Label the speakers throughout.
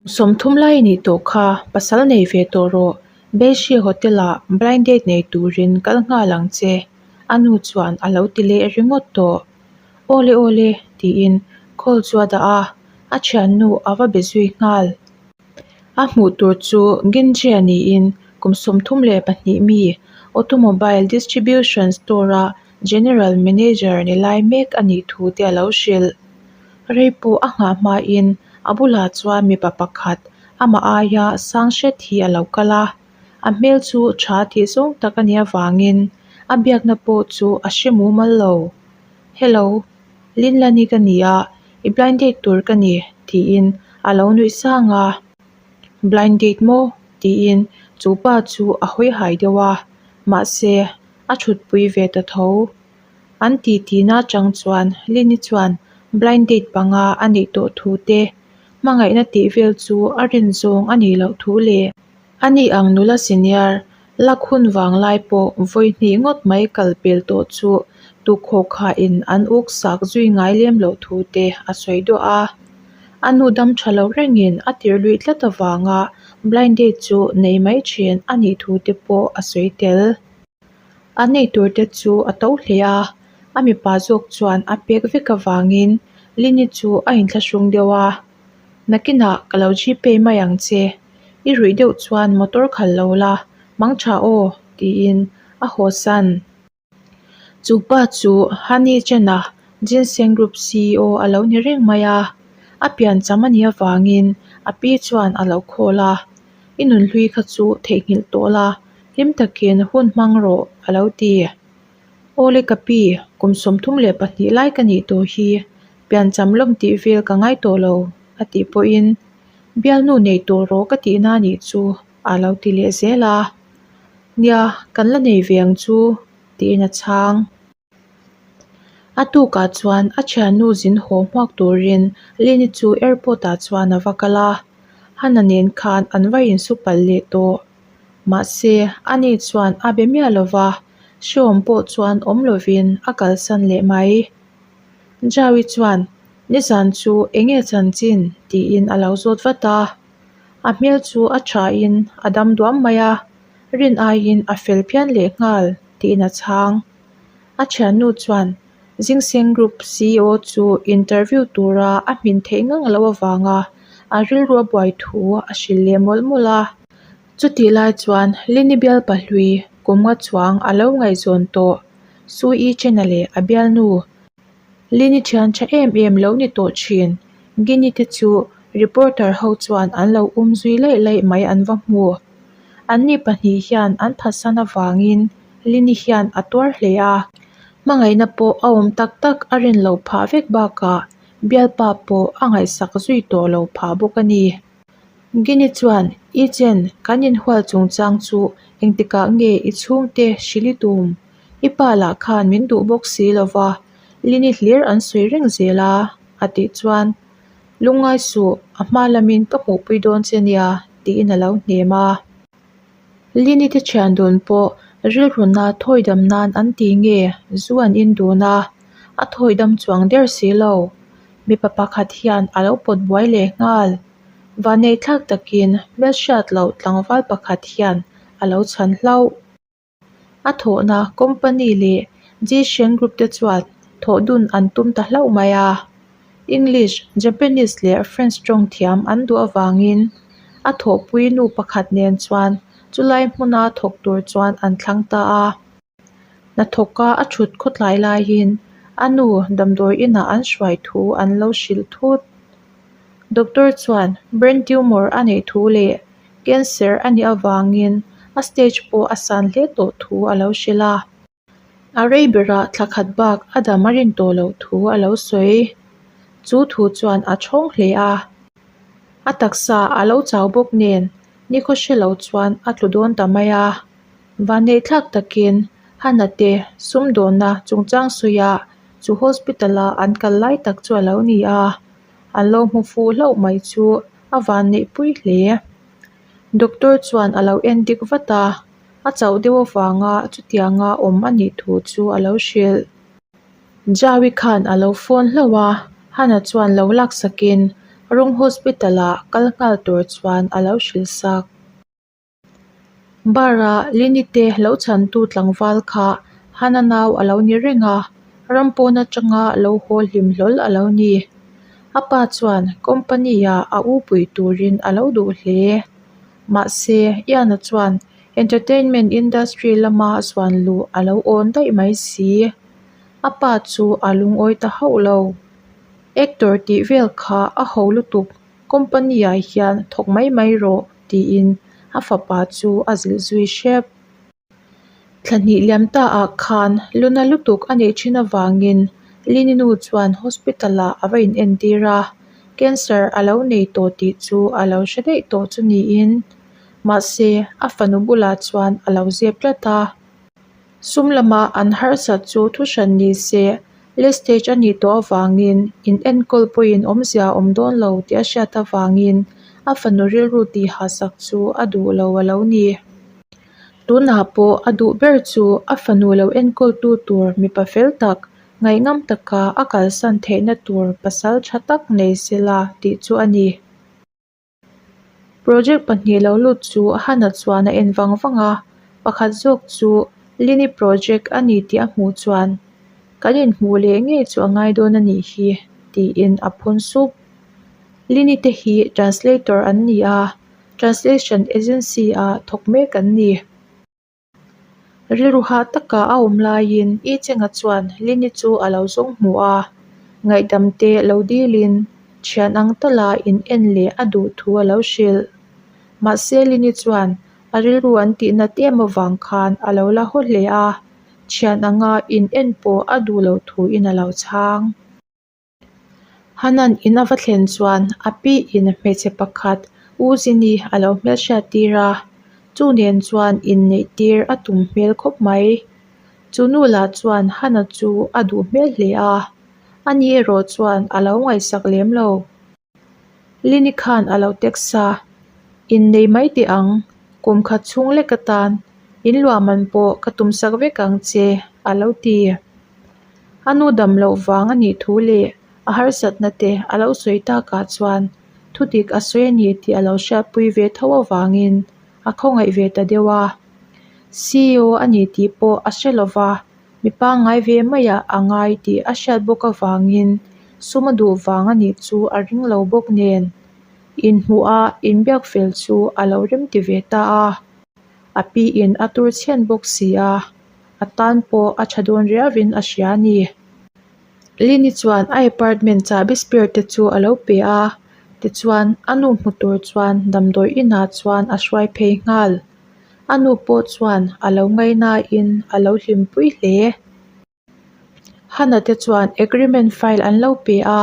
Speaker 1: 30 lai a nih tawh kha, pasal nei ve tawh rawh, Beishi Hotel-ah blind date nei turin kal nghal ang che, a nu chuan a lo ti leh ringawt tawh. Awle awle, tiin call chu a dah a, a thiannu a va be zui nghal. A hmuh tur chu Ginjia niin kum 32 mi Automobile Distribution Store-a General Manager ni lai mek a nih thu te a lo hrilh. Rei pawh a nghah hmain a bulah chuan mipa pakhat amah aia sang hret hi a lo kal a, a hmel chu tha tih zawng tak a nih avangin a biakna pawh chu a hre mumal lo. Hello, Linlani ka ni a, i blind date tur ka ni tiin a lo nuih sang a. Blind date maw? tiin chu pa chu a hawi hai deuh a, mahse a thutpui ve ta tho. An titi na atang chuan Lini chuan blind date panga a neih tawh thu te, hmangaihna tih vel chu a rin zawng a nih loh thu leh a ni ang nula senior lak hun vang lai pawh vawi hnih ngawt mai kal pel tawh chu tukhaw khahin an uk sak zui ngai lem loh thu te a sawi duah a. A nu dam tha lo rengin a tir luih tlat avanga blind date chu nei mai thin a nih thu te pawh a sawi tel. A nei tur te chu a to hle a, a mipa zawk chuan a pek vek avangin Lini chu a inthlahrung deuh a, Nakinah ka lo Gpay mai ang che, i ruih deuh chuan motor khalh lo la, mang tha aw tiin a haw san. Chu pa chu Hani Chen-a Ginseng Group ceo a lo ni reng mai a, a piancham a nih avangin a pi chuan a lo call a, I nunhlui kha chu theihnghilh tawh la, hlim takin hun hmang rawh a lo ti. Awle ka pi, kum 32 lai ka nih tawh hi, piancham lawm tih vel ka ngai tawh lo a tih pawhin bialnu nei tawh rawh ka tihna a nih chu a lo ti leh zel a. Nia, kan la nei ve ang chu tiin a chhang. A tukah chuan a thiannu zin haw hmuak turin Lini chu airport ah chuan a va kal a, Hana nen khan an va insu palh leh tawh. Mahse, ani chuan a be miah lo va, hrehawm pawh chuan awm lovin a kalsan leh mai. Jaui chuan, Nizan chu enge chanchin? tiin a lo zawt vat a. A hmel chu a thain a dam duam mai a, rin aiin a fel phian lehnghal tiin a chhang. A thiannu chuan Zingseng Group ceo chu interview tura a hmin theih ngang loh avanga a rilru a buai thu a hrilh leh mawlh mawlh a. Chutih lai chuan Lini bial pahlui kum nga chuang a lo ngaihzawn tawh Sui Chena leh a bialnu Lini thian tha em em lo ni tawh thin. Gini te chu reporter ho chuan an lo um zui laih laih mai an va hmu. Anni pahnih hian an phatsan avangin Lini hian a tuar hle a. Hmangaihna pawh a awm tak tak a rin loh phah vek bakah bialpa pawh a ngaihsak zui tawh lo phah bawk a ni. Gini chuan, I Chen, kan inhual chungchang chu engtikah nge i chhungte hrilh i tum? I pa lah khan min duh bawk si lo va, Lini hlir an sawi reng zel a, a tih chuan, Lungngai suh, a hma lamin ka hmuhpui dawn che nia, tiin a lo hnem a. Lini te thian dun pawh rilruna thawi dam nan an ti nge zu an in dun a, a thawi dam chuang der si lo. Mipa pakhat hian a lo pawt buai leh nghal. Vanneithlak takin hmelhriat loh tlangval pakhat hian a lo chhan hlauh. A thawhna company leh Jishen Group te chuan thawh dun an tum ta hlauh mai a. English, Japanese leh French tawng thiam an duh avangin a thawhpui nu pakhat nen chuan chulai hmuna thawk tur chuan an thlang ta a. Hnathawka a thut khawtlai laiin a nu damdawi inah an hruai thu an lo hrilh thut. Doctor chuan brain tumor a neih thu leh Cancer a nih avangin a stage pawh a san hle tawh thu a lo hrilh a. A rei berah thla khat bak a dam a rin tawh loh thu a lo sawi. Chu thu chuan a thawng hle a. A taksa a lo chau bawk nen nikhaw hre lo chuan a tlu dawn ta mai a. Vanneihthlak takin Hana te sumdawnna chungchang sawiah chu hospital a an kal lai tak chu a lo ni a. An lo hmu fuh hlauh mai chu a vanneihpui hle. Doctor chuan a lo en dik vat a, a chauh deuh avanga chutianga awm a nih thu chu a lo hrilh. Jaui khan a lo phone hlauh a, Hana chuan lo laksakin. Rawng Hospital-ah kal nghal tur chuan a lo hrilh sak. Bar-a Lini te lo chhantu tlangval kha Hana nau a lo ni reng a, ram pawn atanga lo haw hlim hlawl a lo ni. A pa chuan company-ah a u pui turin a lo duh hle. Mahse, Ian-a chuan entertainment industry lama zuan luh a lo awn daih mai si. A pa chu a lungawi ta hauh lo. Actor tih vel kha a ho lutuk, company-ah hian thawk mai mai rawh tiin a fapa chu a zilh zui hrep. Thla hnih liam ta ah khan luna lutuk a neih thin avangin Lini nu chuan hospital ah a va in entir a, cancer a lo nei tawh tih chu a lo hre daih tawh chu niin mahse a fanu bulah chuan a lo zep tlat a. Sum lama an harsat chu thu hran ni se late stage a nih tawh avangin in enkawl pawhin awmzia a awm dawn lo tih a hriat avangin a fanu rilru tih hahsak chu a duh lo a lo ni. Tunah pawh a duh ber chu a fanu lo enkawltu tur mipa fel tak, ngaihngam taka a kalsan theihna tur pasal tha tak nei sela tih chu a ni. Project pahnih lo lut chu Hana chuan a en vang vang a, pakhat zawk chu Lini project a ni tih a hmuh chuan kan inhmuh leh ngei chu a ngai dawn a nih hi tiin a phun sup. Lini te hi translator an ni a, translation agency ah thawk mek an ni. Rilru hah taka a awm laiin I Chenga chuan Lini chu a lo zawng hmu a, ngaihdam te lo dilin thian ang tala in en leh a duh thu a lo hrilh. Mahse Lini chuan a rilru an tih nat em avang khan a lo la haw hle a, thian anga in en pawh a duh loh thuin a lo chhang. Hanan in a va thlen chuan a pi in hmeichhe pakhat U Zini a lo hmelhriat tir a, chu nen chuan inneih tir a tum hmel khawp mai. Chu nu lah chuan Hana chu a duh hmel hle a, ani erawh chuan a lo ngaihsak lem lo. Lini khan a lo text a, Innei mai teh ang, kum khat chhung lek atan inluah man pawh ka tumsak vek ang che a lo ti. A nu dam loh vang a nih thu leh a harsatna te a lo sawi takah chuan thudik a sawi a ni tih a lo hriatpui ve tho avangin a khawngaih ve ta deuh a. Ceo a ni tih pawh a hre lo va, mi pangngai ve maiah a ngai tih a hriat bawk avangin sum a duh vang a nih chu a ring lo bawk nen inhmuh a inbiak fel chu a lo remti ve ta a. A piin a tur chhian bawk si a. A tan pawh a tha dawn riauin a hria a ni. Lini chuan a apartment chahbi spare te chu a lo pe a, tichuan a nu hmu tur chuan damdawi inah chuan a hruai phei nghal. A nu pawh chuan a lo ngaihnain a lo hlimpui hle. Hana te chuan agreement file an lo pe a,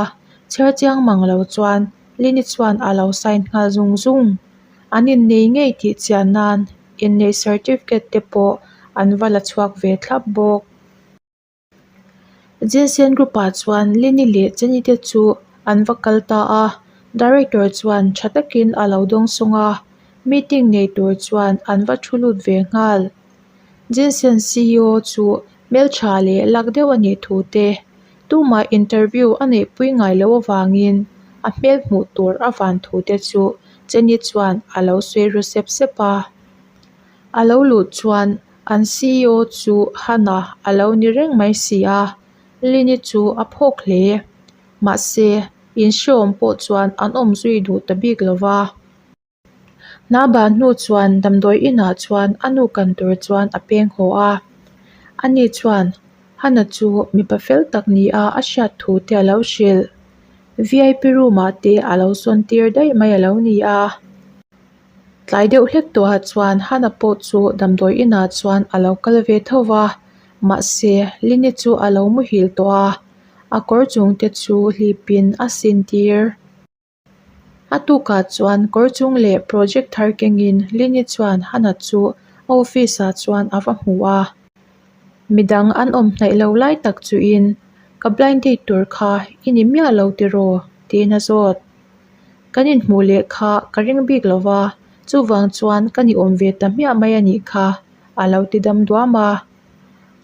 Speaker 1: chhiar chiang mang lo chuan Lini chuan a lo sign nghal zung zung. An innei ngei tih chian nan inneih certificate te pawh an va la chhuak ve thlap bawk. Jensen group ah chuan Lini leh Jenny te chu an va kal ta a, director chuan tha takin a lo dawng sawng a, meeting nei tur chuan an va thu lut ve nghal. Jensen ceo chu hmeltha leh lak deuh a nih thu te, tumah interview a neihpui ngai loh avangin a hmel hmuh tur a van thu te chu Jenny chuan a lo sawi ru sep sep a. A lo luh chuan an ceo chu Hannah a lo ni reng mai si a, Lynn-i chu a phawk hle. Mahse, inhreawm pawh chuan an awm zui duh ta bik lo va. Hna ban hnu chuan damdawi inah chuan a nu kan tur chuan a peng haw a, ani chuan Hana chu mipa fel tak nia a hriat thu te a lo hrilh. Vip room ah te a lo sawn tir daih mai a lo ni a. Tlai deuh hlek tawhah chuan Hana pawh chu damdawi inah chuan a lo kal ve tho va, mahse Lini chu a lo muhil tawh a, a kawr chung te chu hlipin a sin tir. A tukah chuan kawr chung leh project thar kengin Lini chuan Hana chu a office ah chuan a va hmu a. Midang an awm hnaih lo lai tak chuin, Ka blind date tur kha i ni miah lo tiraw? tiin a zawt. Kan inhmuh leh kha ka ring bik lo va, chuvang chuan ka ni awm ve ta hmiah mai a nih kha, a lo ti dam duam a.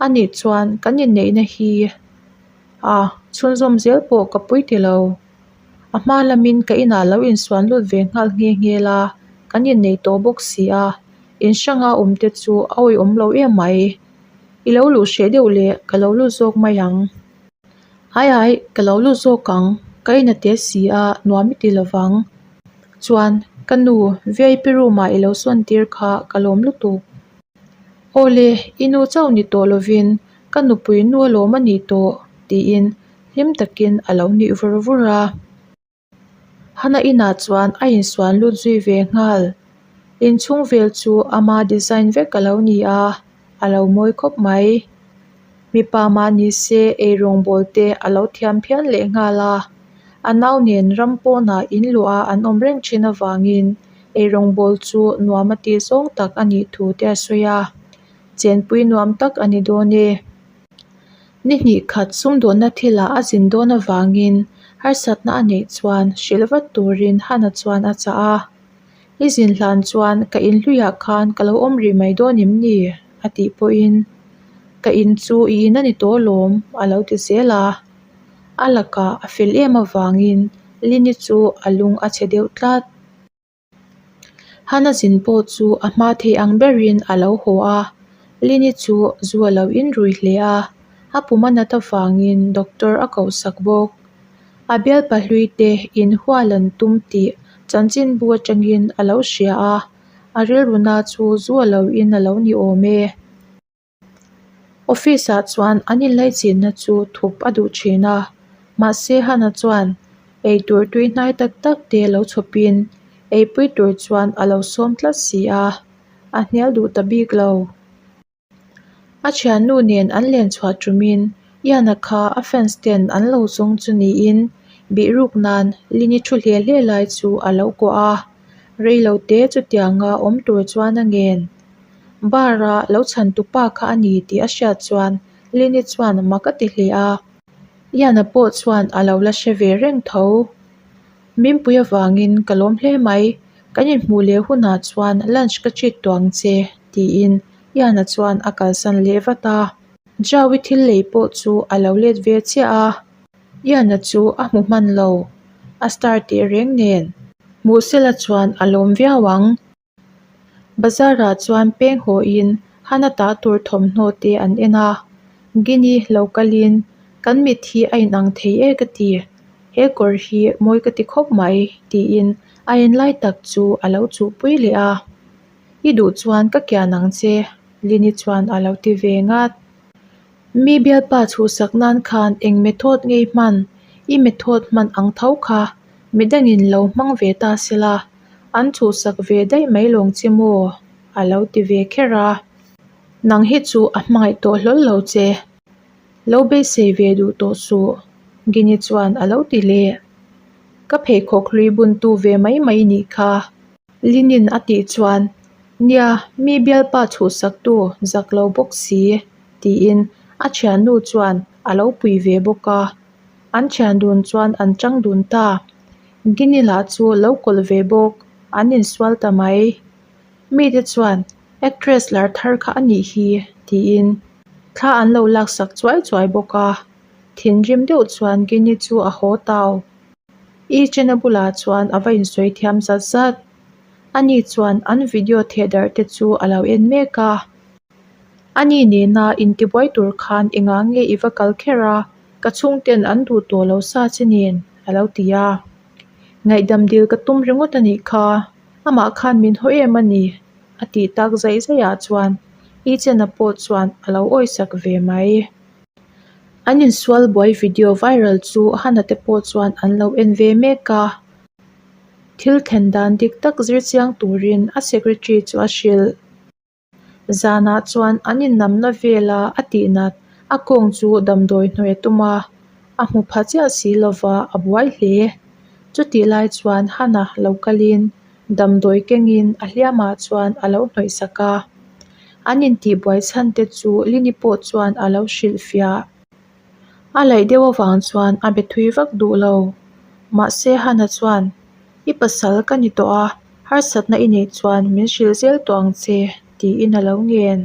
Speaker 1: Anih chuan kan inneihna hi a chhunzawm zel pawh ka pui ti lo. A hma lamin ka inah lo insuan lut ve nghal nghe nghe la, kan innei tawh bawk si a, in hranga awm te chu a awihawm lo em mai. I lo luh hreh deuh leh ka lo lut zawk mai ang. Ai ai, ka lo lut zawk ang, ka in a te si a, nuam i ti lo vang. Chuan, ka nu, vip room ah i lo sawn tir kha ka lawm lutuk. Aw le, i nu chauh ni tawh lovin ka nupui nu alawm a nih tawh, tiin hlim takin a lo nih vur vur a. Hana inah chuan a insuan lut zui ve nghal. Inchhung vel chu ama design vek a lo ni a, a lo mawi khawp mai. Mipa mah ni se eirawngbawl te a lo thiam phian leh nghal a, a nau nen ram pawnah in luah an awm reng thin avangin eirawngbawl chu nuam a tih zawng tak a nih thu te a sawi a, chenpui nuam tak a ni dawn e. Ni hnih khat sumdawnna thilah a zin dawn avangin harsatna a neih chuan hrilh vat turin Hana chuan a chah a. I zin hlan chuan ka in hluiah khan ka lo awm rih mai dawn em ni? a tih pawhin ka in chu i in a ni tawh alawm a lo ti zel a. A lakah a fel em avangin Lini chu a lung a chhe deuh tlat. Hana zin pawh chu a hma thei ang berin a lo haw a, Lini chu zu a lo inrui hle a, a pum a nat avangin doctor a kohsak bawk. A bialpa hlui te inhual an tum tih chanchinbu atangin a lo hria a, a rilruna chu zu a lo in a lo ni awm e. Office ah chuan an inlaichinna chu thup a duh thin a, mahse Hana chuan eitur tui hnai tak tak te lo chhawpin eipui tur chuan a lo sawm tlat si a, a hnial duh ta bik lo. A thiannu nen an len chhuah tumin Ian-a kha a fans ten an lo zawng chu niin bihruk nan Lini thu hle hle lai chu a lo kuah a, reilote chutianga awm tur chuan a ngen. Bar-a lo chhan tu pa kha a ni tih a hriat chuan Lini chuan mak a ti hle a. Ian-a pawh chuan a lo la hre ve reng tho. Mimpui avangin ka lawm hle mai, kan inhmuh leh hunah chuan lunch ka treat tawh ang che tiin Ian-a chuan a kalsan leh vat a. Jaui thil lei pawh chu a lo let ve chiah a, Ian-a chu a hmu hman lo, a star teh reng nen. Hmuhsela chuan a lawm viau ang. Bazar ah chuan peng hawhin Hana ta tur thawmhnaw te an en a, Gini lo kalin kan mit hi a inang thei e ka ti, he kawr hi mawi ka ti khawp mai tiin a en lai tak chu a lo chuhpui leh a, I duh chuan ka kian ang che Lini chuan a lo ti ve ngat. Mi bialpa chhuhsak nan khan eng method ngei hman, i method hman ang tho kha midangin lo hmang ve ta sela, an chhuhsak ve daih mai lawng che maw? a lo ti ve kher a. Nang hi chu a hmangaih tawh hlawl lo che. Lo beisei ve duh tawh suh, Gini chuan a lo ti leh. Ka pheikhawk hlui buntu ve mai mai nih kha. Linin a tih chuan, Nia, mi bialpa chhuhsaktu zak lo bawk si, tiin a thiannu chuan a lo pui ve bawk a. An thian dun chuan an chang dun ta. Gini lah chu lo kawlh ve bawk, an insual ta mai. Mite chuan, Actress lar thar kha a nih hi, tiin thla an lo laksak chuai chuai bawk a. Thinrim deuh chuan Gini chu a haw tau. I chena bulah chuan a va insawi thiam zat zat. Ani chuan an video thehdarh te chu a lo en mek a. Ani nena intibuai tur khan engah nge i va kal kher a, ka chhungten an duh tawh lo sa che nen, a lo ti a. Ngaihdam dil ka tum ringawt a nih kha, amah khan min haw em a ni, a tih tak zaih zaih ah chuan i chena pawh chuan a lo awisak ve mai. An insual buai video viral chu Hana te pawh chuan an lo en ve mek a, thil thlen dan dik tak zir chiang turin a secretary chu a hrilh. Zanah chuan an innamna vela a tihnat a kawng chu damdawi hnawih a tum a, a hmu pha chiah si lova a buai hle. Chutih lai chuan Hana lo kalin damdawi kengin a hliamah chuan a lo hnawih sak a. An intihbuai chhan te chu Lini pawh chuan a lo hrilhfiah. A laih deuh avang chuan a be thui vak duh lo. Mahse Hana chuan, I pasal ka ni tawh a, harsatna i neih chuan min hrilh zel tawh ang che, tiin a lo ngen.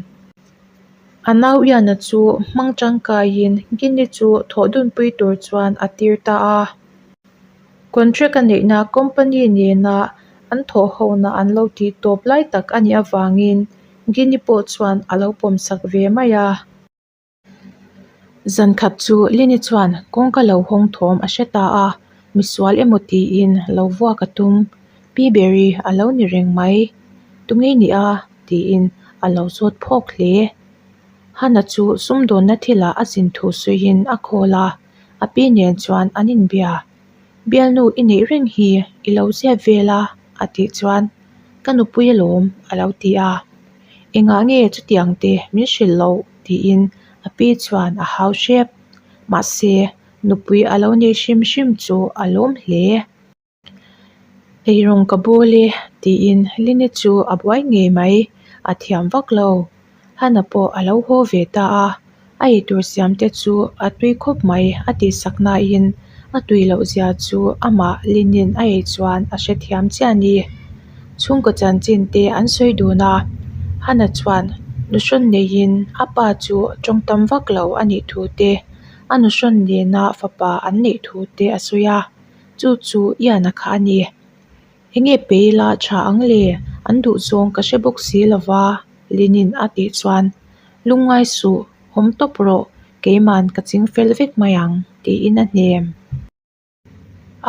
Speaker 1: A nau Iana chu hmang tangkaiin Gini chu thawh dunpui tur chuan a tir ta a. Contract a neihna company nena an thawhhona an lo tih tawp lai tak a nih avangin Gini pawh chuan a lo pawmsak ve mai a. Zan khat chu Lini chuan kawngka lo hawng thawm a hre ta a, misual emaw tiin lo vuak a tum. Pi Berry a lo ni reng mai. Tunge ni a? tiin a lo zawt phawk hle. Hana chu sumdawnna thilah a zin thu suiin a call a, a pi nen chuan an inbia. Bialnu i neih reng hi i lo ziat vel a a tih chuan ka nupui alawm a lo ti a. Engah nge chutiang te min hrilh loh tiin a pi chuan a hau hrep. Mahse, nupui a lo nei hrim hrim chu a lawm hle. Eirawng ka bawl e tiin Lini chu a buai ngei mai, a thiam vak lo. Hana pawh a lo haw ve ta a, a eitur siam te chu a tui khawp mai a tihsak nain a tui loh zia chu amah Linin a ei chuan a hrethiam chiah a ni. Chhungkaw chanchin te an sawi dun a, Hana chuan nuhrawn neiin a pa chu tawng tam vak lo a nih thu te, a nuhrawn nena fapa an neih thu te a sawi a. Chu chu Ian-a kha a ni. Enge pe ila tha ang le, an duh zawng ka hre bawk si lo va, Linin a tih chuan, Lungngai suh, awm tawp rawh, keiman ka ching fel vek mai ang, tiin a hnem.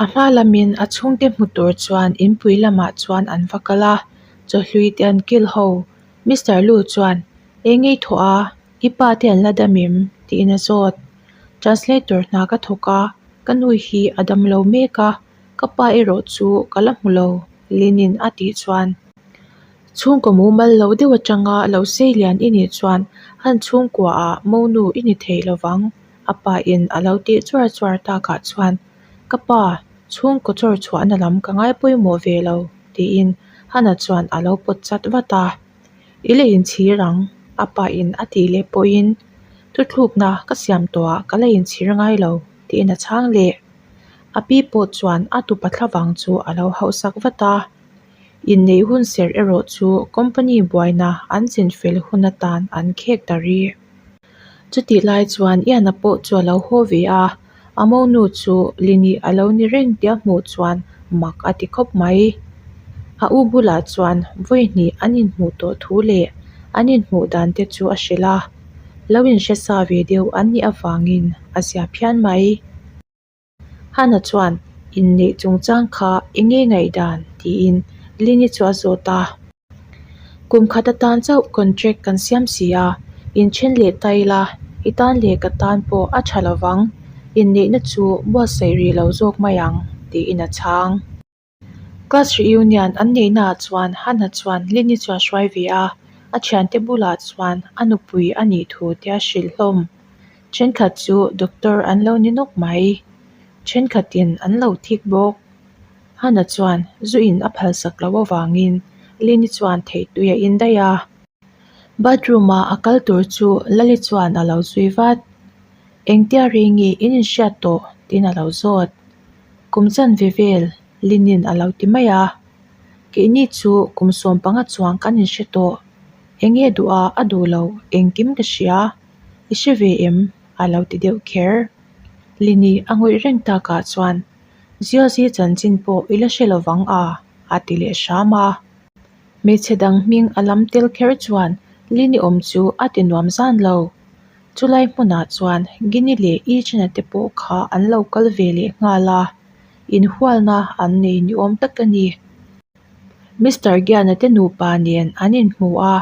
Speaker 1: A hma lamin a chhungte hmu tur chuan inpui lamah chuan an va kal a, chawhlui te an kil ho. Mister Lu chuan, Eng ei thawh a, I pa te an la dam em? tiin a zawt. Translator hna ka thawk a, ka nu hi a dam lo mek a, ka pa erawh chu ka la hmu lo, Linin a tih chuan. Chhungkaw mumal lo deuh atanga lo sei lian i nih chuan han chhungkuaah monu i ni thei lo vang, a pa in a lo tih chuar chuar takah chuan, Ka pa, chhungkaw chawr chhuahna lam ka ngai pawimawh ve lo, tiin Hana chuan a lo pawt chat vat a. I la inchhir ang, a pa in a tih leh pawhin thuthlukna ka siam tawhah ka la inchhir ngai lo tiin a chhang leh. A pi pawh chuan a tupa thla vang chu a lo hauhsak vat a. Inneih hun serh erawh chu company buaina an chinfel hun atan an khek ta rih. Chutih lai chuan Ian-a pawh chu a lo haw ve a, a monu chu Lini a lo ni reng tih a hmuh chuan mak a ti khawp mai. A u bulah chuan vawi hnih an inhmuh tawh thu leh an inhmuh dan te chu a hrilh a, lo inhre sa ve deuh an nih avangin a zia phian mai. Hana chuan inneih chungchang kha eng nge ngaihdan tiin Lini chu a zawt a. Kum khat atan chauh contract kan siam si a, inthen leh ta ila i tan leh ka tan pawh a tha lovang, inneihna chu buatsaih rih lo zawk mai ang tiin a chhang. Class reunion an neihnaah chuan Hana chuan Lini chu a hruai ve a, a thiante bulah chuan a nupui a nih thu te a hrilh hlawm. Thenkhat chu doctor an lo ni nawk mai. Thenkhatin an lo thik bawk. Hana chuan zu in a phalsak loh avangin Lini chuan theihtui a in daih a. Bathroom a a kal tur chu Lali chuan a lo zui vat. Engtia rei nge in inhriat tawh? tiin a lo zawt. Kum chanve vel Linin a lo ti mai a, Keini chu kum 15 chuang kan inhre tawh. Enge duh a a duh lo engkim ka hria, i hre ve em? a lo ti deuh kher. Lini a ngawih reng takah chuan Ziozi chanchin pawh i la hre lovang a a ti leh hram a. Hmeichhe dang hming a lam tel kher chuan Lini awm chu a ti nuam zan lo. Chulai hmunah chuan Gini leh Ichina te pawh kha an lo kal ve leh nghal a, inhualna an nei ni awm tak a ni. Mister Giana te nupa nen an inhmu a,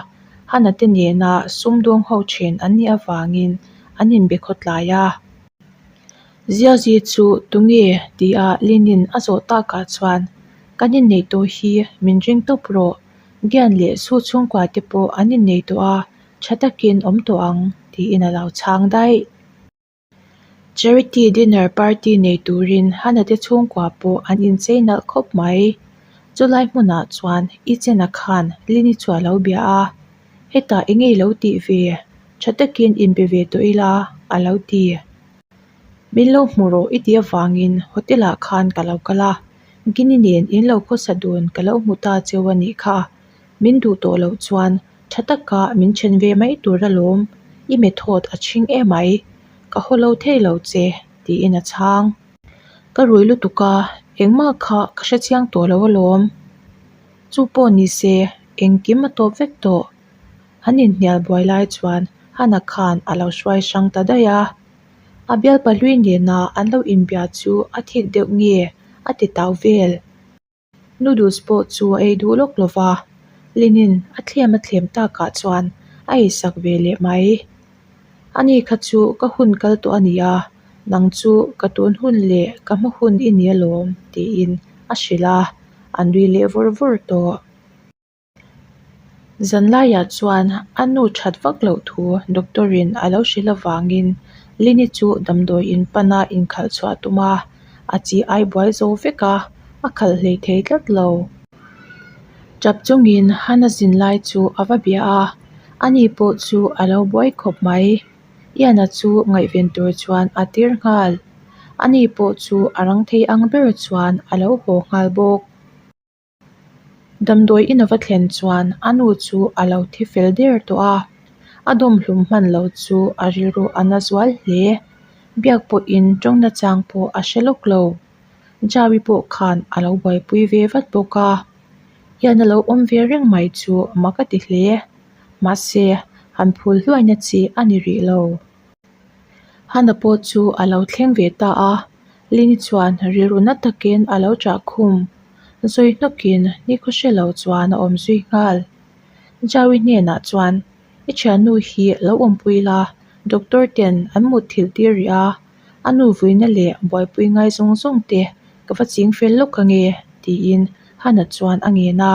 Speaker 1: Hana te nena sumdawng ho then an nih avangin an inbe khawtlai a. Ziazi chu tunge tia Linin a zawh takah chuan kan inneih tawh hi min ring tawp rawh, Gian leh Su chhungkua te pawh an innei tawh a, Tha takin awm tawh ang, tiin a lo chhang daih. Charity dinner party nei turin Hana te chhungkua pawh an inchei nalh khawp mai. Chulai hmunah chuan i chena khan Lini chu a lo bia a, Hetah eng nge i lo tih ve? Tha takin inbe ve tawh ila, a lo ti. Min lo hmu rawh i tih avangin hotel ah khan ka lo kal a, Gini nen in lo khawsa dun ka lo hmu ta cheu a nih kha. Min duh tawh loh chuan tha taka min then ve mai tur alawm, i method a chhing emai, ka haw lo thei lo che, tiin a chhang. Ka rui lutuk a, Engmah kha ka hrechiang tawh lo alawm. Chu pawh ni se, engkim a tawp vek tawh. An inhnial buai lai chuan Hana khan a lo hruai hrang ta daih a. A bialpa hlui nena an lo inbia chu a thik deuh nge a ti tau vel. Noodles pawh chu a ei duh lawk lo va, Linin a thlem a thlem takah chuan a eisak ve leh mai. Ani kha chu ka hun kal tawh a ni a, nang chu ka tun hun leh ka hma hun i ni alawm tiin a hrilh a, a nui leh vawr vawr tawh. Zanlaiah chuan a nu that vak loh thu doctor in a lo hrilh avangin Lini chu damdawi in pana inkhalh chhuah a tum a, a chi ai buai zo vek a, a khalh hlei thei tlat lo. Tap chungin Hana zin lai chu a va bia a, ani pawh chu a lo buai khawp mai. Iana chu ngaihven tur chuan a tir nghal. Ani pawh chu a rang thei ang ber chuan a lo haw nghal bawk. Damdawi in a va thlen chuan a nu chu a lo thi fel der tawh a, a dawm hlum hman lo chu a rilru a na zual hle. Biak pawhin tawng nachang pawh a hre lawk lo. Jaui pawh khan a lo buaipui ve vat bawk a, hian a lo awm ve reng mai chu mak a ti hle. Mahse, han phul hluaina chi a ni rih lo. Hana pawh chu a lo thleng ve ta a, Lini chuan rilru na takin a lo chah khum. Zawi hnawkin nikhaw hre lo chuan a awm zui nghal. Jaui hnenah chuan, I thiannu hi lo awmpui la, doctor ten an mut thilh tir rih a, a nu vuina leh buaipui ngai zawng zawng te ka va ching fel lawk ange, tiin Hana chuan a ngen a.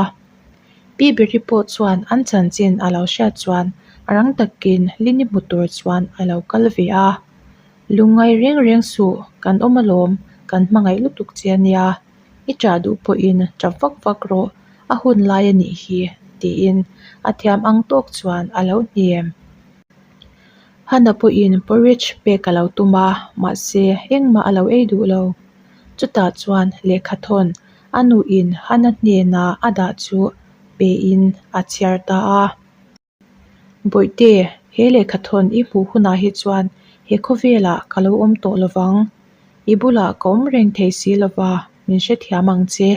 Speaker 1: Pi Beri pawh chuan an chanchin a lo hriat chuan a rang takin Lini hmu tur chuan a lo kal ve a. Lungngai reng reng suh, kan awm alawm, kan hmangaih lutuk che a nia. I ṭah duh pawhin ṭap vak vak rawh, a hun lai a nih hi, tiin a thiam ang tawk chuan a lo hnem. Hana pawhin porridge pek a lo tum a, mahse engmah a lo ei duh lo. Chutah chuan lehkhathawn a nuin Hana hnenah a dah chu pein a chhiar ta a. Bawihte, he lehkhathawn i hmuh hunah hi chuan he khawvelah ka lo awm tawh lo vang. I bulah ka awm reng thei si lo va, min hrethiam ang che.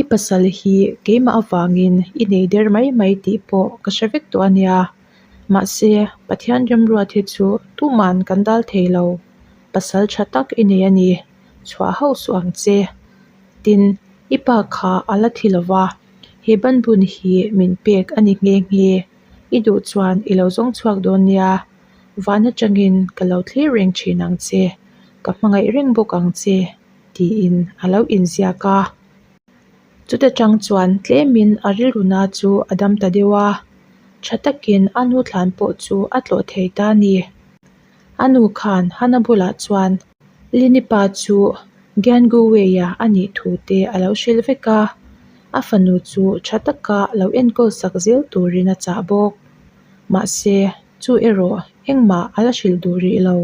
Speaker 1: I pasal hi keimah avangin i nei der mai mai tih pawh ka hre vek tawh a nia. Mahse, Pathian remruat hi chu tuman kan dal thei lo. Pasal tha tak i nei a ni, chhuah hauh suh ang che. Tin, i pa kha a la thi lo va, he banbun hi min pek a ni nghe nghe. I duh chuan i lo zawng chhuak dawn nia, van atangin ka lo thlir reng thin ang che, ka hmangaih reng bawk ang che, tiin a lo inziak a. Chuta tang chuan tlemin a rilruna chu a dam ta deuh a, tha takin a nu thlan pawh chu a tlawh thei ta a ni. A nu khan Hana bulah chuan Lini pa chu Gyanguweia a nih thu te a lo hrilh vek a, a fanu chu tha taka lo enkawl sak zel turin a chah bawk. Mahse, chu erawh engmah a la hrilh duh rih lo.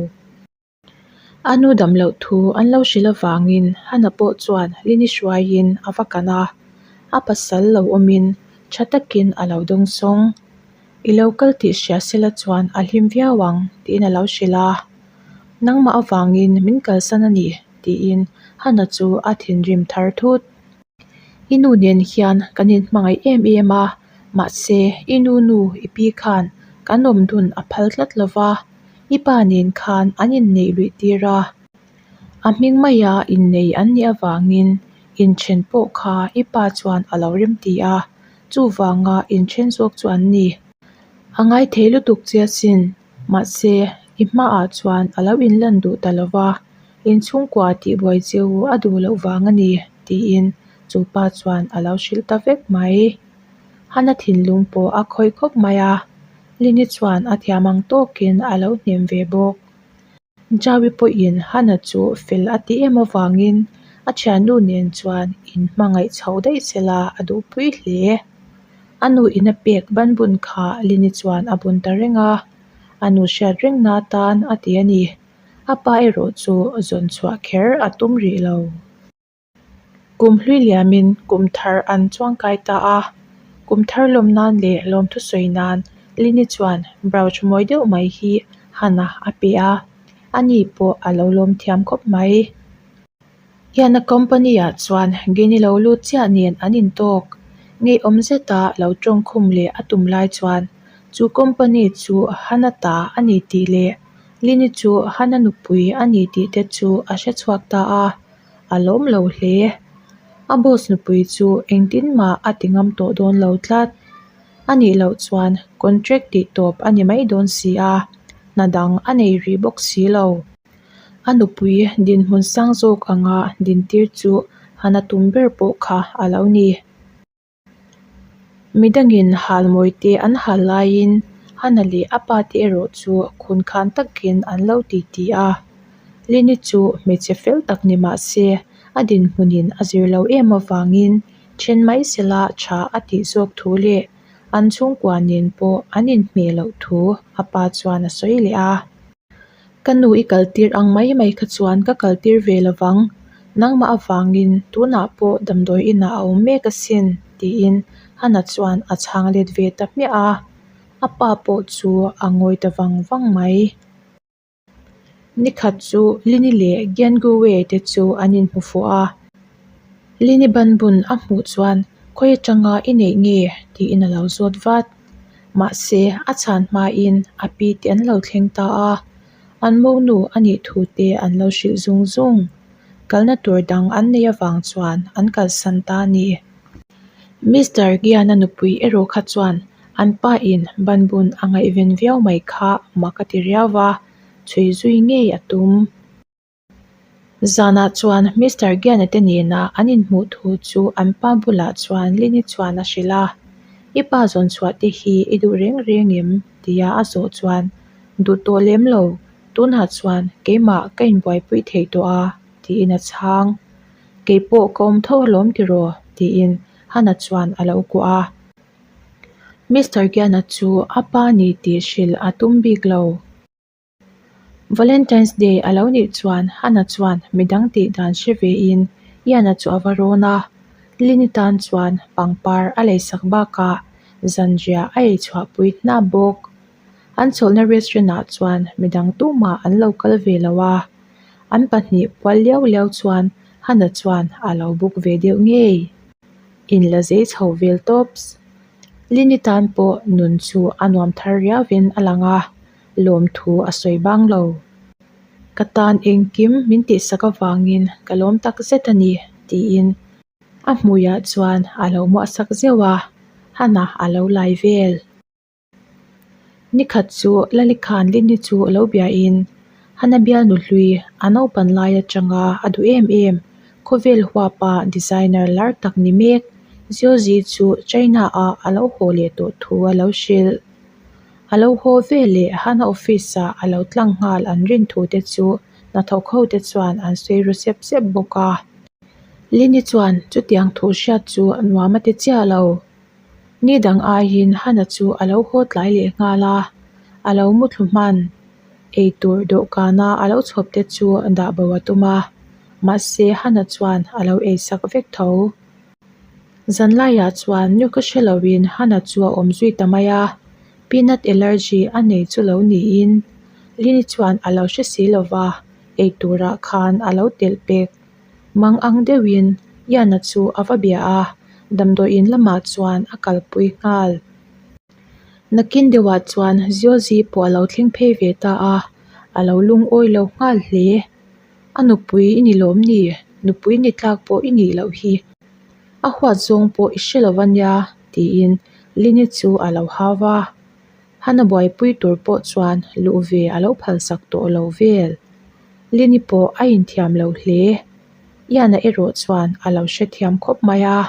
Speaker 1: A nu dam loh thu an lo hrilh avangin Hana pawh chuan Lini hruaiin a va kan a, a pasal lo awmin tha takin a lo dawng sawng. I lo kal tih hria sela chuan a hlim viau ang tiin a lo hrilh a, Nangmah avangin min kalsan a ni tiin Hana chu a thinrim thar thut. I nu nen hian kan inhmangaih em em a, mahse i nu nu i pi khan kan awm dun a phal tlat lo va, I pa nen khan an inneih luih tir a, a hming maia innei an nih avangin inthen pawh kha i pa chuan a lo rem ti a, chuvanga inthen zawk chu an ni. A ngai thei lutuk che asin, mahse i hmaah chuan a lo inlan duh ta lo va, inchhungkua tihbuai cheu a duh loh vang a ni, tiin chu pa chuan a lo hrilh ta vek mai. Hana thinlung pawh a khawih khawp mai a, Lini chuan a thiam ang tawkin a lo hnem ve bawk. Jaui pawhin Hana chu fel a ti em avangin a thiannu nen chuan inhmangaih chho daih sela a duhpui hle. A nu in a pek banbun kha Lini chuan a bun ta reng a, a nu hriat rengna atan a ti a ni. A pa erawh chu zawn chhuah kher a tum rih lo. Kum hlui liamin kum thar an chuangkai ta a, kum thar lawm nan leh lawmthu sawi nan Lini chuan brooch mawi deuh mai hi Hana a pe a, ani pawh a lo lawm thiam khawp mai. Hian a company ah chuan Gini lo lut chiah nen an intawk. Ngeiawm zeta lo tawngkhum leh a tum lai chuan chu company chu Hana ta a ni tih leh Lini chu Hana nupui a ni tih te chu a hre chhuak ta a, a lawm lo hle. A boss nupui chu engtin mah a ti ngam tawh dawn lo tlat. A nih loh chuan contract tih tawp a ni mai dawn si a, hna dang a nei rih bawk si lo. A nupui dinhmun sang zawk anga dintir chu han a tum ber pawh kha a lo ni. Midangin halmawi te an hal laiin Hana leh a pa te erawh chu khun khan takin an lo titi a. Lini chu hmeichhe fel tak ni mah se a dinhmunin a zir lo em avangin then mai sela tha a tih zawk thu leh an chhungkua nen pawh an inhmeh loh thu a pa chuan a sawi leh a. Ka nu i kaltir ang mai mai kha chuan ka kaltir ve lo vang, nangmah avangin tunah pawh damdawi inah a awm mek asin tiin Hana chuan a chhang let ve ta hmiah a, a pa pawh chu a ngawi ta vang vang mai. Nikhat chu Lini leh Gianguwe te chu an inhmu fuh a, Lini banbun a hmuh chuan khawi atanga i neih nge tiin a lo zawt vat. Mahse, a chhan hmain a pi te an lo thleng ta a, an monu a nih thu te an lo hrilh zung zung. Kalna tur dang an neih avang chuan an kalsan ta a ni. Mister Giana nupui erawh kha chuan an pa in banbun a ngaihven viau mai kha mak a ti riau va, chhui zui ngei a tum. Zanah chuan Mister Giana te nena an inhmuh thu chu an pa bulah chuan Lini chuan a hrilh a, I pa zawn chhuah te hi i duh reng reng em? tia a zawh chuan, Duh tawh lem lo, tunah chuan keimah ka inbuaipui thei tawh a, tiin a chhang. Keipawh ka awm tho alawm tiraw? tiin Hana chuan a lo kuah a. Mister Giana chu a pa ni tih hrilh a tum bik lo. Valentine's Day a lo nih chuan Hana chuan midang tih dan hre vein Ian-a chu a va rawn a, Lini tan chuan pangpar a leisak bakah zanriah a ei chhuahpui hnap bawk. An chawlhna restaurant ah chuan midang tumah an lo kal ve lo a, an pahnih pual liau liau chuan Hana chuan a lo buk ve deuh ngei. Inla zei chho vel tawps. Lini tan pawh nun chu a nuam thar riauin a lang a. Lawmthu a sawi bang lo. Ka tan engkim min tihsak avangin ka lawm tak zet a ni, tiin a hmuiah chuan a lo muahsak zeuh a, Hana a lo lai vel. Nikhat chu Lalikhan Lini chu a lo biain Hana bialnu hlui a naupan lai atanga a duh em em, khawvel huapa designer lar tak ni mek Ziozi chu China-ah a lo haw leh tawh thu a lo hrilh. A lo haw ve leh Hana office ah a lo tlang nghal an rin thu te chu hnathawk ho te chuan an sawi ru sep sep bawk a. Lini chuan chutiang thu hriat chu nuam a ti chiah lo. Ni dang aiin Hana chu a lo haw tlai leh nghal a, a lo muthlu hman. Eitur dawhkana a lo chhawp te chu dah bo a tum a, mahse Hana chuan a lo eisak vek tho. Zanlaiah chuan nu ka hre loin Hana chu a awm zui ta mai a, peanut allergy a nei chu lo niin Lini chuan a lo hre si lo va, ei turah khan a lo telh pek. Mang ang deuhin Ian-a chu a va bia a, damdawiin lamah chuan a kalpui nghal. Nakin deuhah chuan Ziozi pawh a lo thleng phei ve ta a, a lo lungawi lo nghal hle. A nupui i ni lawm ni? Nupui ni tlak pawh i nih loh hi. A huat zawng pawh i hre lo a nia, tiin Lini chu a lo hau va. Hana buaipui tur pawh chuan luh ve a lo phalsak tawh lo vel. Lini pawh a inthiam lo hle. Ian-a erawh chuan a lo hrethiam khawp mai a.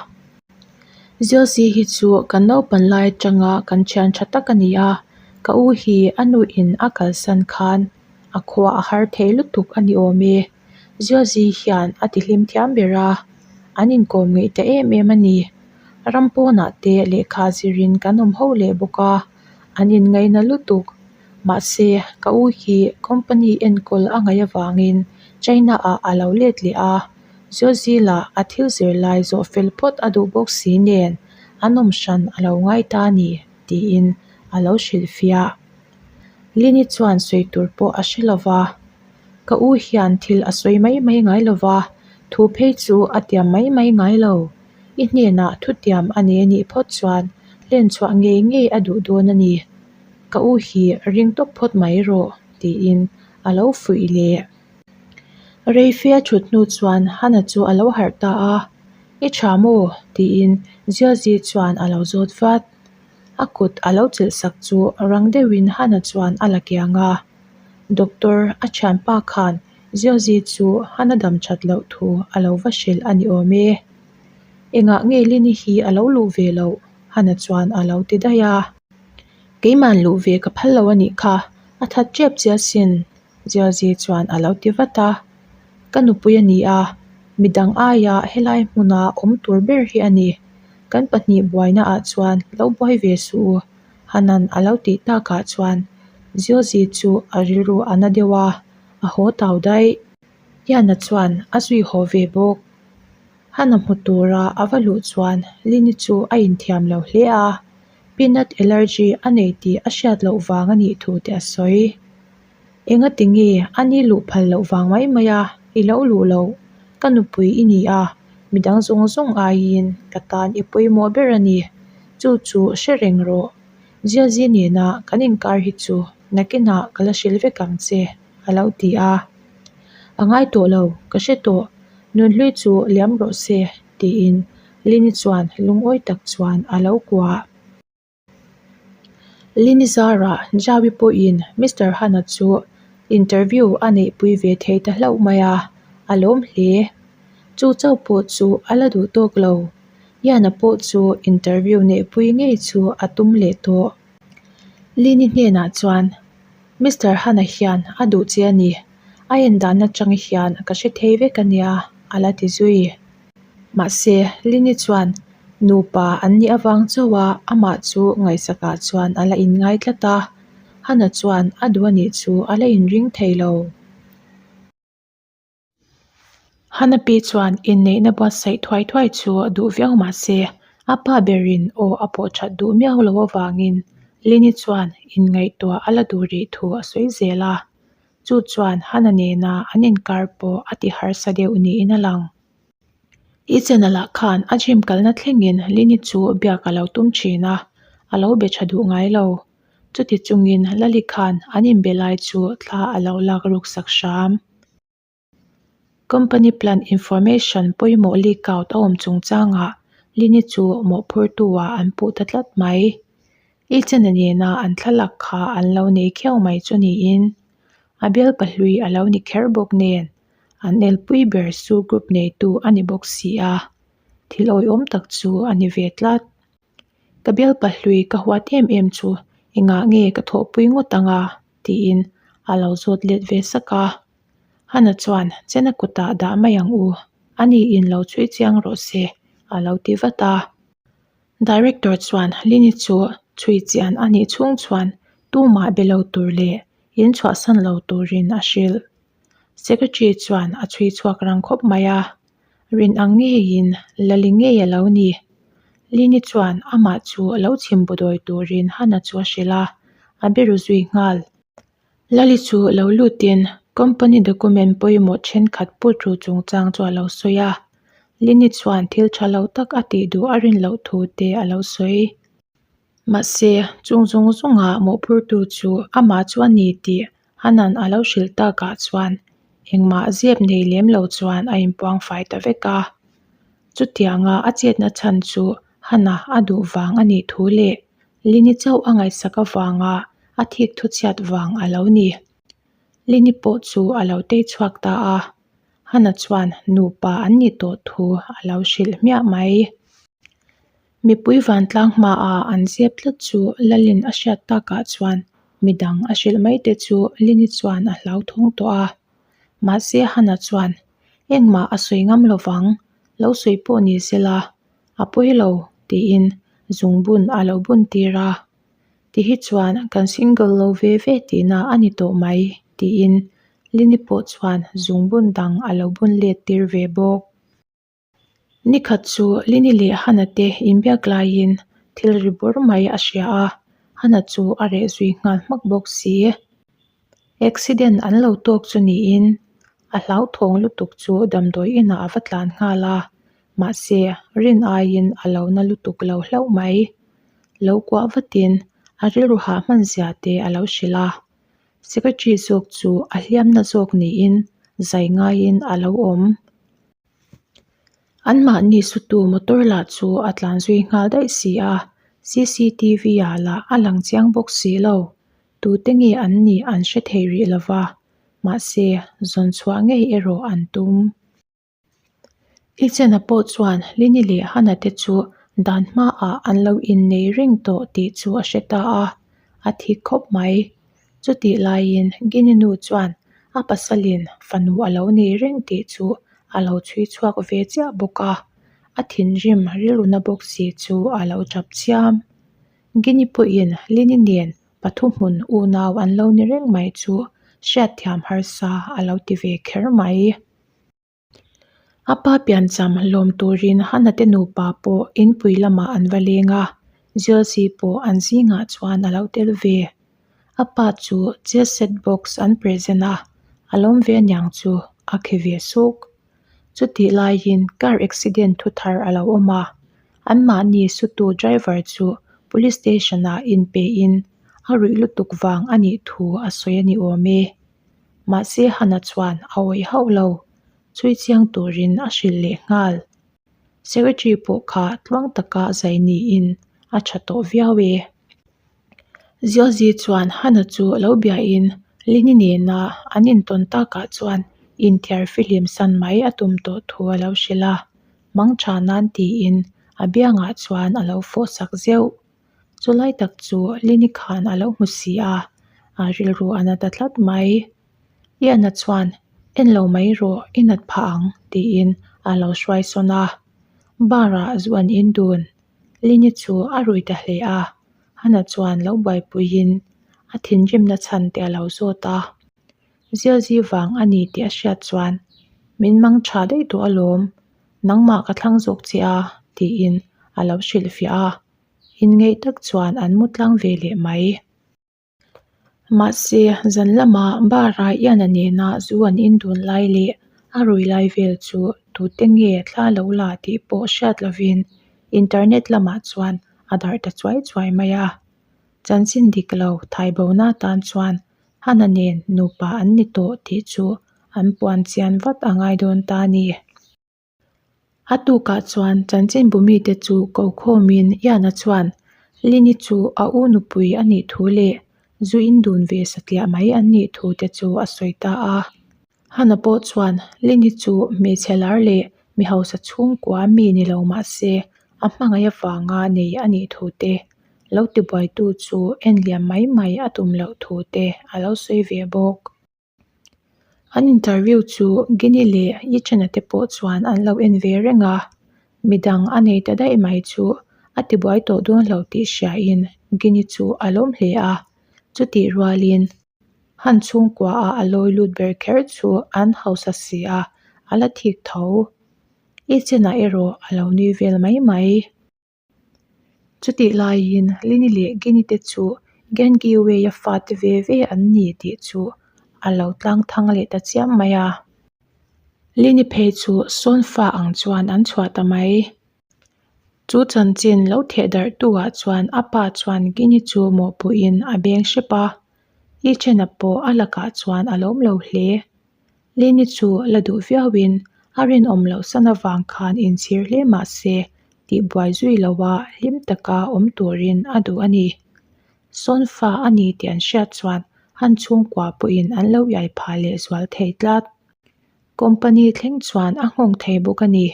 Speaker 1: Ziosi hi chu kan naupan lai atanga kan thian tha tak a ni a, ka u hi a nuin a kalsan khan A khua a har thei lutuk a ni awm e. Ziozi hian a ti hlim thiam ber a, an inkawm ngeih ta em em a ni. Ram pawnah te lehkha zirin kan awm ho leh bawk a, an inngaihna lutuk. Mahse, ka u hi company enkawl a ngaih avangin China-ah a lo let leh a, Ziozi lah a thil zir lai zawh fel phawt a duh bawk si nen an awm hran a lo ngai ta a ni, tiin a lo hrilhfiah. Lini chuan sawi tur pawh a hre lo va, ka u hian thil a sawi mai mai ngai lo va, Thu phei chu a tiam mai mai ngai lo. I hnenah thutiam a nei a nih phawt chuan hlen chhuah ngei ngei a duh dawn a ni. Ka u hi ring tawp phawt mai rawh, tiin a lo fuih leh. Reifia thut hnu chuan Hana chu a lo harh ta a, I tha maw? tiin Ziazi chuan a lo zawt vat. A kut a lo chelh sak chu rang deuhin Hana chuan a la kiang a. Doctor a thianpa khan Ziazi chu Hana dam that loh thu a lo va hrilh a ni awm e. Engah nge Lini hi a lo luh ve loh? Hana chuan a lo ti daih a. Keiman luh ve ka phal lo a nih kha, a that tep che asin. Ziazi chuan a lo ti vat a, Ka nupui a ni a, midang aia helai hmuna awm tur ber hi a ni. Kan pahnih buaina ah chuan lo buai ve suh u, Hanan a lo tih takah chuan Ziazi chu a rilru a na deuh a, a haw tau daih. Hiana chuan a zui haw ve bawk. Hana hmu tura a va luh chuan Lini chu a inthiam lo hle a, peanut allergy a nei tih a hriat loh vang a nih thu te a sawi. Engati nge a ni luh phal loh vang mai mai a, i lo luh loh? Ka nupui i ni a, midang zawng zawng aiin ka tan i pawimawh ber a ni. Chu chu hre reng rawh. Ziazi nena kan inkar hi chu nakinah ka la hrilh vek ang che, a lo ti a. A ngai tawh lo, ka hre tawh. Nunhlui chu liam rawh se, tiin Lini chuan lungawi tak chuan a lo kuah. Lini zarah Jaui pawhin Mister Hana chu interview a neihpui ve thei ta hlauh mai a, a lawm hle. Chu chauh pawh chu a la duh tawk lo. Yana pawh chu interview neihpui ngei chu a tum leh tawh. Lini hnenah chuan Mister Hana hian a duh che a ni, a en dan atang hian ka hre thei vek a nia, a la ti zui. Mahse, Lini chuan nupa an nih avang chauha amah chu ngaihsakah chuan a la inngai tlat a, Hana chuan a duh a nih chu a la inring thei lo. Hana pi chuan inneihna buatsaih thuai thuai chu duh viau mah se, a pa berin aw a pawh that duh miau lo avangin Lini chuan inngaihtuah a la duh rih thu a sawi zel a. Chu chuan Hana nena an inkar pawh a ti harsa deuh niin a lang. I channel ah khan a gym kalna thlengin Lini chu biak a lo tum thin a, a lo be tha duh ngai lo. Chuti chungin Lali khan an inbe lai chu thla a lo lak ruk sak hram. Company plan information pawimawh leak out a awm chungchangah Lini chu mawhphurtu ah an puh ta tlat mai. I channel nena an thlalak kha an lo nei khiau mai chu niin a bial pahlui a lo ni kher bawk nen an elpui ber su group neitu a ni bawk si a, thil awihawm tak chu a ni ve tlat. Ka bial pahlui ka huat em em chu engah nge ka thawhpui ngawt ang a? tiin a lo zawt let ve sak a. Hana chuan Chena kutah dah mai ang u, ani in lo chhui chiang rawh se a lo ti vat a. Director chuan Lini chu chhui chian a nih chhung chuan tumah be lo tur leh in chhuahsan lo turin a hrilh. Secretary chuan a chhui chhuak rang khawp mai a, rin ang ngeiin Lali ngei a lo ni. Lini chuan amah chu lo chhim budawi turin Hana chu a hrilh a, a be ru zui nghal. Lali chu lo lutin company document pawimawh thenkhat put ru chungchang chu a lo sawi a, Lini chuan thil tha lo tak a tih duh a rin loh thu te a lo sawi. Mahse, chung zawng zawnga mawhphurtu chu amah chu a ni tih Hanan a lo hrilh takah chuan engmah zep nei lem lo chuan a inpuang fai ta vek a. Chutianga a chetna chhan chu Hana a duh vang a nih thu leh Lini chauh a ngaihsak avanga a thik thu chhiat vang a lo ni. Lini pawh chu a lo tei chhuak ta a, Hana chuan nupa an ni tawh thu a lo hrilh hmiah mai. Mipui vantlang hmaah an zep tlat chu Lalin a hriat takah chuan midang a hrilh mai te chu Lini chuan a hlauthawng tawh a. Mahse Hana chuan engmah a sawi ngam lovang, lo sawi pawh ni sela a pawi lo tiin zungbun a lo bun tir a. Ti hi chuan kan single lo ve ve tihna a ni tawh mai tiin Lini pawh chuan zungbun dang a lo bun let tir ve bawk. Nikhat chu Lini leh Hana te inbiak laiin thil ri bawr mai a hria a, Hana chu a reh zui nghal hmak bawk si. Accident an lo tawk chu niin. A hlauthawng lutuk chu damdawi inah a va tlan nghal a, mahse rin aiin a lo na lutuk lo hlauh mai. Lo kuah vatin a rilru hah hman zia te a lo hrilh a. Secretary zawk chu a hliamna zawk niin zai ngaiin a lo awm. Anmahni sutu motor lah chu a tlan zui nghal daih si a, cctv ah lah a lang chiang bawk si lo. Tute nge an nih an hre thei rih lo va, mahse zawn chhuah ngei erawh an tum. Ichena pawh chuan Lini leh Hana te chu dan hmaah an lo innei reng tawh tih chu a hre ta a, a thik khawp mai. Chutih laiin Gini nu chuan a pasalin fanu a lo nei reng tih chu a lo chhui chhuak ve chiah bawk a, a thinrim rilruna bawk si chu a lo tap chiam. Gini pawhin Lini nen pathuhmun unau an lo ni reng mai chu hriatthiam harsa a lo ti ve kher mai. A pa piancham lawm turin Hana te nupa pawh inpui lamah an va leng a, Jilsi pawh an zingah chuan a lo tel ve. A pa chu chess set box an present a, a lawm ve aniang chu a khi ve suk. Chutih laiin car accident thu thar a lo awm a, anmahni sutu driver chu police station ah inpein a ruih lutuk vang a nih thu a sawi a ni awm e. Mahse Hana chuan a awih hauh lo, chhui chiang turin a hrilh leh nghal. Secretary pawh kha tluang taka zai niin a tha tawh viau e. Ziozi chuan Hana chu lo biain Lini nena an intawn takah chuan inthiar fihlim san mai a tum tawh thu a lo hrilh a, mang tha nan tiin a biangah chuan a lo fawh sak zeuh. Chulai tak chu Lini khan a lo hmu si a, a rilru a na ta tlat mai. Iana chuan, En lo mai rawh, i nat phah ang, tiin a lo hruai sawn a. Bar ah zu an in dun. Lini chu a rui ta hle a, Hana chuan lo buaipuiin a thinrimna chhan te a lo zawt a. Zialzi vang a ni tih a hriat chuan, Min mang tha daih tawh alawm, nangmah ka thlang zawk che a, tiin a lo hrilhfiah a. Inngeih tak chuan an mu tlang ve leh mai. Mahse, zan lama bar-a Iana nena zu an indun lai leh a rui lai vel chu tute nge thla lo la tih pawh hriat lovin internet lamah chuan a darh ta chuai chuai mai a. Chanchin dik lo thaibona tan chuan Hana nen nupa an ni tawh tih chu an puan chian vat a ngai dawn ta a ni. A tukah chuan chanchinbu mite chu ko khawmin Iana chuan Lini chu a u nupui a nih thu leh zu indun ve satliah mai an nih thu te chu a sawi ta a. Hana pawh chuan Lini chu hmeichhe lar leh mi hausa chhungkua mi ni lo mah se a hmangaih avanga nei a nih thu te, lo tibuaitu chu en liam mai mai a tum loh thu te a lo sawi ve bawk. An interview chu Gini leh Yichana te pawh chuan an lo en ve reng a, midang a nei ta daih mai chu a tibuai tawh dawn lo tih hriain Gini chu a lawm hle a, chutih rualin han chhungkua ah a lawi lut ber kher chu an hausa si a, a la thik tho. Yichana erawh a lo nui vel mai mai. Chutih laiin Lini leh Gini te chu Gengiwei-a fate ve ve an ni tih chu a lo tlang thang leh ta chiam mai a. Lini phei chu sawn fa ang chuan an chhuah ta mai. Chu chanchin lo theh darh tu ah chuan a pa chuan Gini chu mawhpuiin a beng hrep a, I thena pawh a lakah chuan a lawm lo hle. Lini chu la duh viauin a rinawm loh san avang khan inchhir hle mah se tihbuai zui loha hlim taka awm turin a duh a ni. Sawn fa a ni tih an hriat chuan an chhungkua pawhin an lo iai phah leh zual thei tlat. Company thleng chuan a nghawng thei bawk a ni.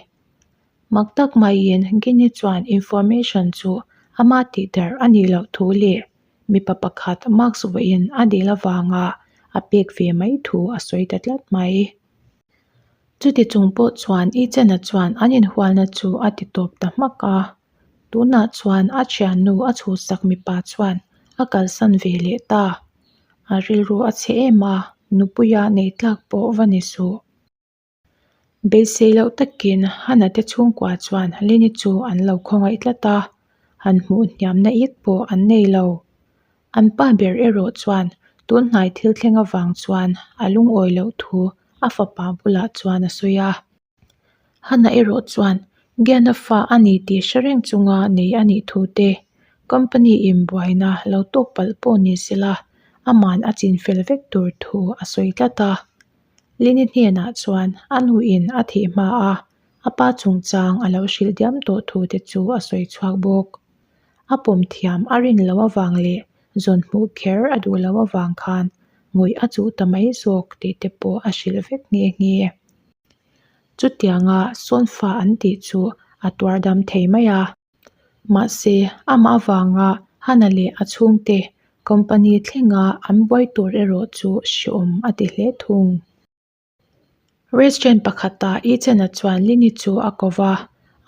Speaker 1: Mak tak maiin Gini chuan information chu ama tihdarh a nih loh thu leh mipa pakhat mask vawiin a dil avanga a pek ve mai thu a sawi ta tlat mai. Chuti chung pawh chuan Ichena chuan an inhualna chu a ti tawp ta hmak a, tunah chuan a thiannu a chhuhsak mipa chuan a kalsan ve leh ta. A rilru a chhe em a, nupuia nei tlak pawh va ni suh. Beisei loh takin Hana te chhungkua chuan Lini chu an lo khawngaih tlat a, han hmuh hniamna ik pawh an nei lo. An pa ber erawh chuan tun hnai thil thleng avang chuan a lungawi loh thu a fapa bulah chuan a sawi a. Hana erawh chuan Giana fa a ni tih hre reng chunga nei a nih thu te, company in buaina lo tawk palh pawh ni sela aman a chin fel vek tur thu a sawi tlat a. Lini hnenah chuan a nuin a thih hma a, a pa chungchang a lo hrilh diam tawh thu te chu a sawi chhuak bawk. A pawm thiam a rin loh avang leh zawn hmuh kher a duh loh avang khan ngawih a chuh ta mai zawk tih te pawh a hrilh vek nghe nghe. Chutianga sawnfa an tih chu a tuar dam thei mai a. Mahse, amah avanga Hana leh a chhungte company thlenga an buai tur erawh chu hreawm a ti hle thung. Restaurant pakhatah Ethan-a chuan Lini chu a ko va,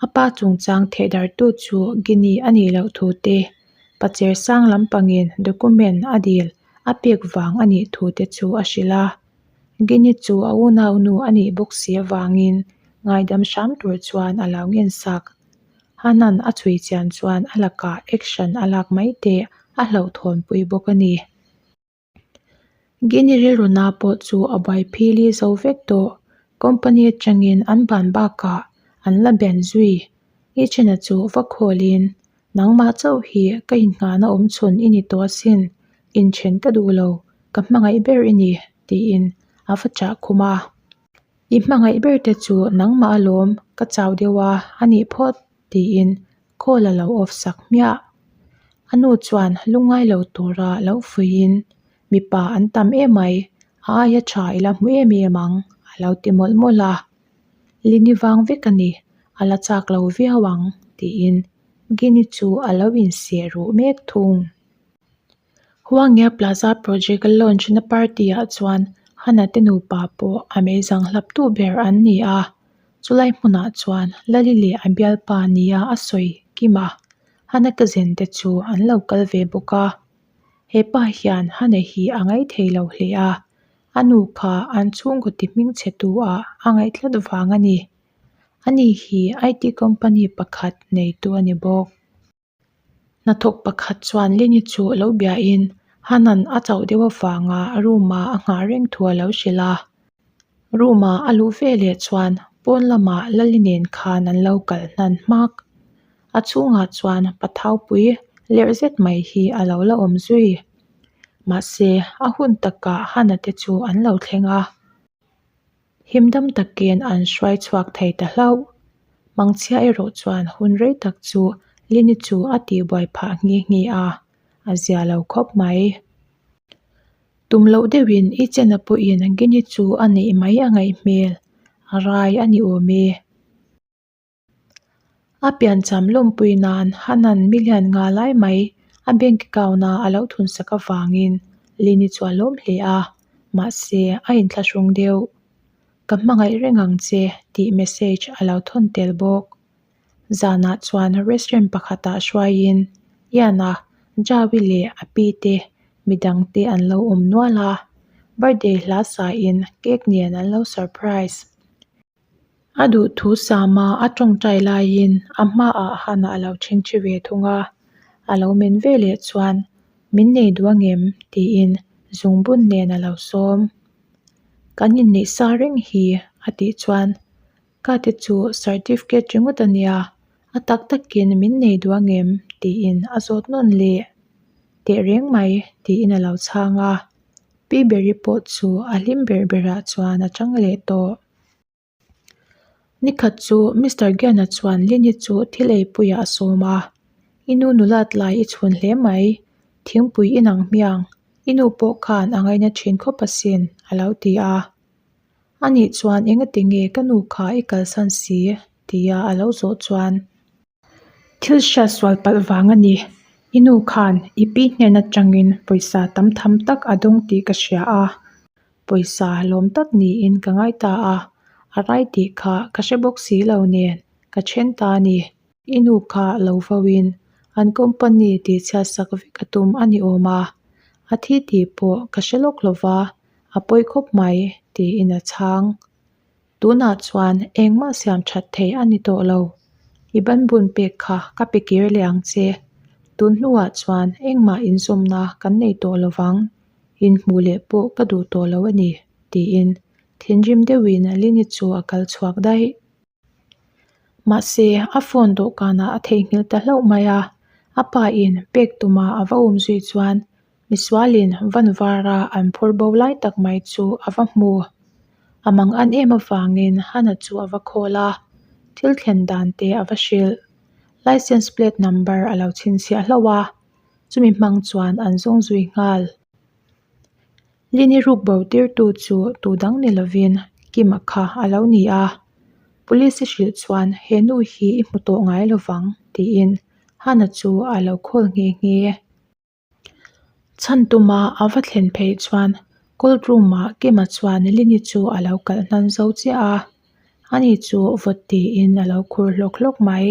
Speaker 1: a pa chungchang thehdartu chu Gini a nih loh thu te, pacher sang lampangin document a dil a pek vang a nih thu te chu a hrilh a. Gini chu a unaunu a nih bawk si avangin ngaidam hram tur chuan a lo ngen sak. Hanan a chhui chian chuan a lakah action a lak mai teh a hlauhthawnpui bawk a ni. Gini rilruna pawh chu a buai phili zo vek tawh. Company atangin an ban bakah an la ben zui. Ichena chu va khawlin, Nangmah chauh hi ka innghahna awm chhun i ni tawh asin, inthen ka duh lo, ka hmangaih ber i ni, tiin a va chah khum a. I hmangaih ber te chu nangmah alawm, ka chau deuh a, a nih phawt, tiin call a lo off sak hmiah. A nu chuan lungngai lo tura lo fuihin, Mipa an tam emai, a aia tha i la hmu em em ang, a lo ti mawlh mawlh a. Lini vang vek a ni, a la chak lo viau ang, tiin Gini chu a lo inseh ruh mek thung. Huangya Plaza Project launch na party ah chuan Hana te nupa pawh a meizang hlap tu ber an ni a, chulai hmunah chuan Lali leh a bialpa nia a sawi kim a, Hana cousin te chu an lo kal ve bawk a. He pa hian Hana hi a ngaithei lo hle a, a nu kha an chhungkaw ti hming chhe tu ah a ngaih tlat vang a ni. Ani hi IT company pakhat neitu a ni bawk. Hnathawk pakhat chuan Lini chu lo biain Hanan a chauh deuh avanga room-ah a nghah reng thu a lo hrilh a. Room-ah a luh ve leh chuan pawn lamah Lali nen khan an lo kal hnan hmak. A chhungah chuan pathaupui lerh zet mai hi a lo la awm zui. Mahse, a hun takah Hana te chu an lo thleng a. Himdam takin an hruai chhuak thei ta hlauh. Mangchhia erawh chuan hun rei tak chu Lini chu a tihbuai phah nghe nghe a, a zia lo khawp mai. Tum loh deuhin i chena pawhin Gini chu a neih mai a ngaih hmel, a rai a ni awm e. A piancham lawmpui nan Hanan million nga lai mai a bank account a a lo thun sak avangin Lini chu a lawm hle a, mahse a inthlahrung deuh. Ka hmangaih reng ang che tih message a lo thawn tel bawk. Zanah chuan restaurant pakhatah hruaiin Ian-a, Jawi leh a pi te midang te an lo awm nual a, birthday hla sain cake nen an lo surprise. A duh thu sama a tawngtai laiin a hmaah Hana a lo chhengchhe ve thung a, a lo men ve leh chuan min nei duh angem tiin zungbun nen a lo sawm. Kan inneih sa reng hi a tih chuan ka te chu certificate ringawt a nia, a tak takin min nei duh angem tiin a zawt nawn leh tehreng mai tiin a lo chhang a. Pi Berry pawh chu a hlim ber berah chuan a chang leh tawh. Nikhat chu Mister Giana chuan Lini chu thil eipuiah a sawm a, I nu nulat lai i chhun hle mai, thingpui i nang hmiang, i nu pawh khan a ngaina thin khawp asin a lo ti a. Anih chuan engati nge ka nu kha i kalsan si? tia a lo zawh chuan. Thil hriat sual palh vang a ni. I nu khan i pi hnen atangin pawisa tam tham tak a dawng tih ka hria a. Pawisa lawm tak niin ka ngai ta a, a rai tih kha ka hre bawk si lo nen ka then ta a ni. I nu kha lo vauin an company tih chhiat sak vek a tum a ni awm a, a thi tih pawh ka hre lawk lo va, a pawi khawp mai tiin a chhang. Tunah chuan engmah siam that thei a ni tawh lo. I banbun pek kha ka pe kir leh ang che. Tun hnuah chuan engmah inzawmna kan nei tawh lo vang. Inhmuh leh pawh ka duh tawh lo a ni, tiin. Thinrim deuhin Lini chu a kal chhuak daih. Mahse, a phone dawhkanah a theihnghilh ta hlauh mai a, a pa in pek tuma a va um zui chuan misualin van vara an phur bo lai tak mai chu a va hmu. A mang an em avangin Hana chu a va call a, thil thlen dan te a va hrilh. Licence plate number a lo chhinchhiah hlauh a, chumi hmang chuan an zawng zui nghal. Lini ruk bo tirtu chu tu dang ni lovin Kima kha a lo ni a, Police i hrilh chuan he nu hi i hmu tawh ngai lovang tiin Hana chu a lo call nghe nghe. Chhan tuma a va thlen phei chuan cold room ah Kima chuan Lini chu a lo kalh hnan zo chiah a, ani chu vawt tiin a lo khur hlawk hlawk mai.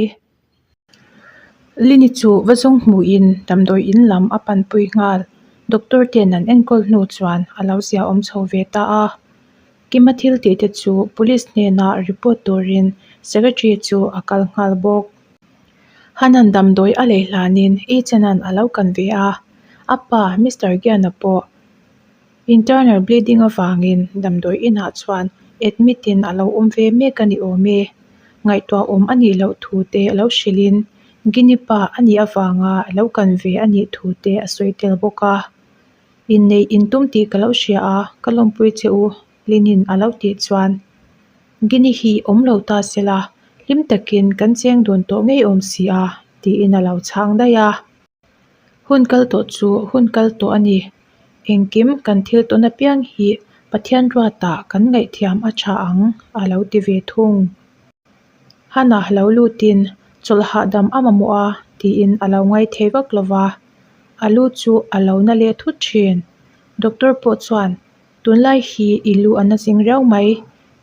Speaker 1: Lini chu va zawng hmuhin damdawi in lam a panpui nghal. Doctor ten an enkawl hnu chuan a lo zia awm chho ve ta a. Kima thil tih te chu police hnena report turin secretary chu a kal nghal bawk. Hanan damdawi a lei hlanin Ethan-a'n a lo kan ve a, a pa Mister Giana pawh Internal bleeding avangin damdawi inah chuan admit in a lo awm ve mek a ni awm e. Ngaihtuah awm a nih loh thu te lo hrilhin Guinea pa a nih avanga lo kan ve a nih thu te a sawi tel bawk a. Inneih intum tih ka lo hria a, ka lawmpui che u, Linin a lo tih chuan Guinea hi awm lo ta se la, hlim takin kan cheng dun tawh ngei awm si a, tiin a lo chhang daih a. Hun kal tawh chu hun kal tawh a ni. Engkim kan thil tawn apiang hi Pathian ruatah kan ngaihthiam a tha ang, a lo ti ve thung. Hana lo lutin chawlh hahdam a mamawh a tiin a lo ngaithei vak lo va, a lu chu a lo na leh thut thin. Doctor pawh chuan Tunlai hi i lu a na zing riau mai,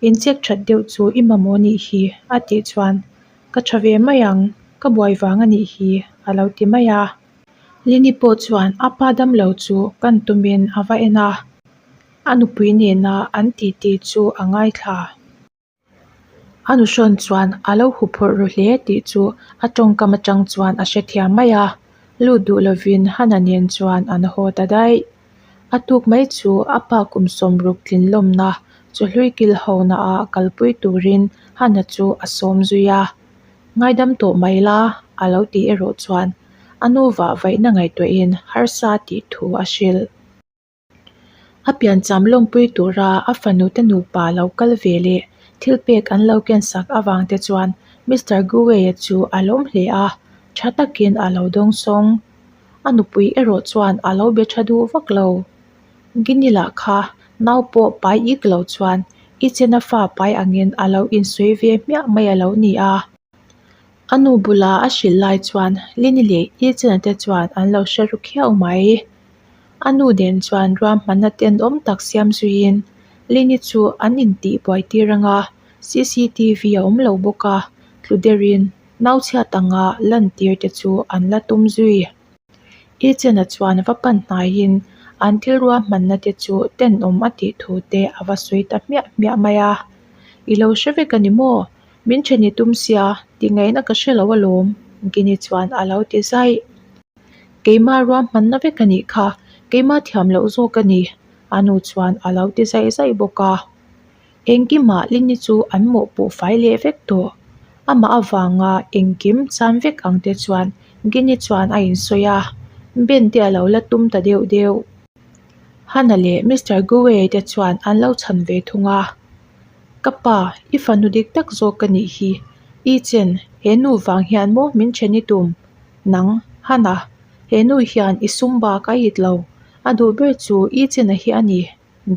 Speaker 1: inchek that deuh chu i mamawh nih hi, a tih chuan ka tha ve mai ang, ka buai vang a nih hi, a lo ti mai a. Lini pawh chuan a pa damlo chu kan tumin a va en a, a nupui nena an titi chu a ngaithla. A nuhrawn chuan a lo huphurh ru hle tih chu a tawngkam atang chuan a hrethiam mai a, lut duh lovin Hana nen chuan an haw ta daih. A tuk mai chu a pa kum sawmruk tlin lawmna chawhlui kil hona ah kalpui turin Hana chu a sawm zui a. Ngaidam tawh mai la a lo tih erawh chuan a nu vah vaihna ngaihtuahin harsa tih thu a hrilh. A piancham lawmpui tura a fanute nupa lo kal ve leh thil pek an lo ken sak avang te chuan Mister Guwei-a chu a lawm hle a, tha takin a lo dawng sawng. A nupui erawh chuan a lo be tha duh vak lo. Gini lah kha nau pawh pai ik lo chuan i chena fa pai angin a lo insawi ve hmiah mai a lo ni a. A nu bula a hrilh lai chuan Lini leh i chena te chuan an lo hre ru khiau mai. A nu nen chuan ruahmanna tenawm tak siam zuiin Lini chu an intih buai tir ang a, cctv a awm lo bawk a, tlu derin nau chhiat anga lantir te chu an la tum zui. Ichena chuan va pan hnaiin an thil ruahmanna te chu tenawm a tih thu te a va sawi ta hmiah hmiah mai a, I lo hre vek a ni maw? Min then i tum sia, tingaihna ka hre lo alawm, Gini chuan a lo ti zaih. Keimah ruahmanna vek a nih kha, keimah thiam loh zawk a ni, a nu chuan a lo ti zaih zaih bawk a. Engkimah Lini chu an mawhpuh fai leh vek tawh. Amah avanga engkim chan vek ang te chuan Gini chuan a insawi a, Ben te a lo la tum ta deuh deuh. Hana leh Mister Guwei te chuan an lo chhan ve thung a. Ka pa, i fanu dik tak zawk ka nih hi. I chen, he nu vang hian maw min then i tum? Nang, Hana, he nu hian i sum bak a it lo. A duh ber chu i chena hi a ni,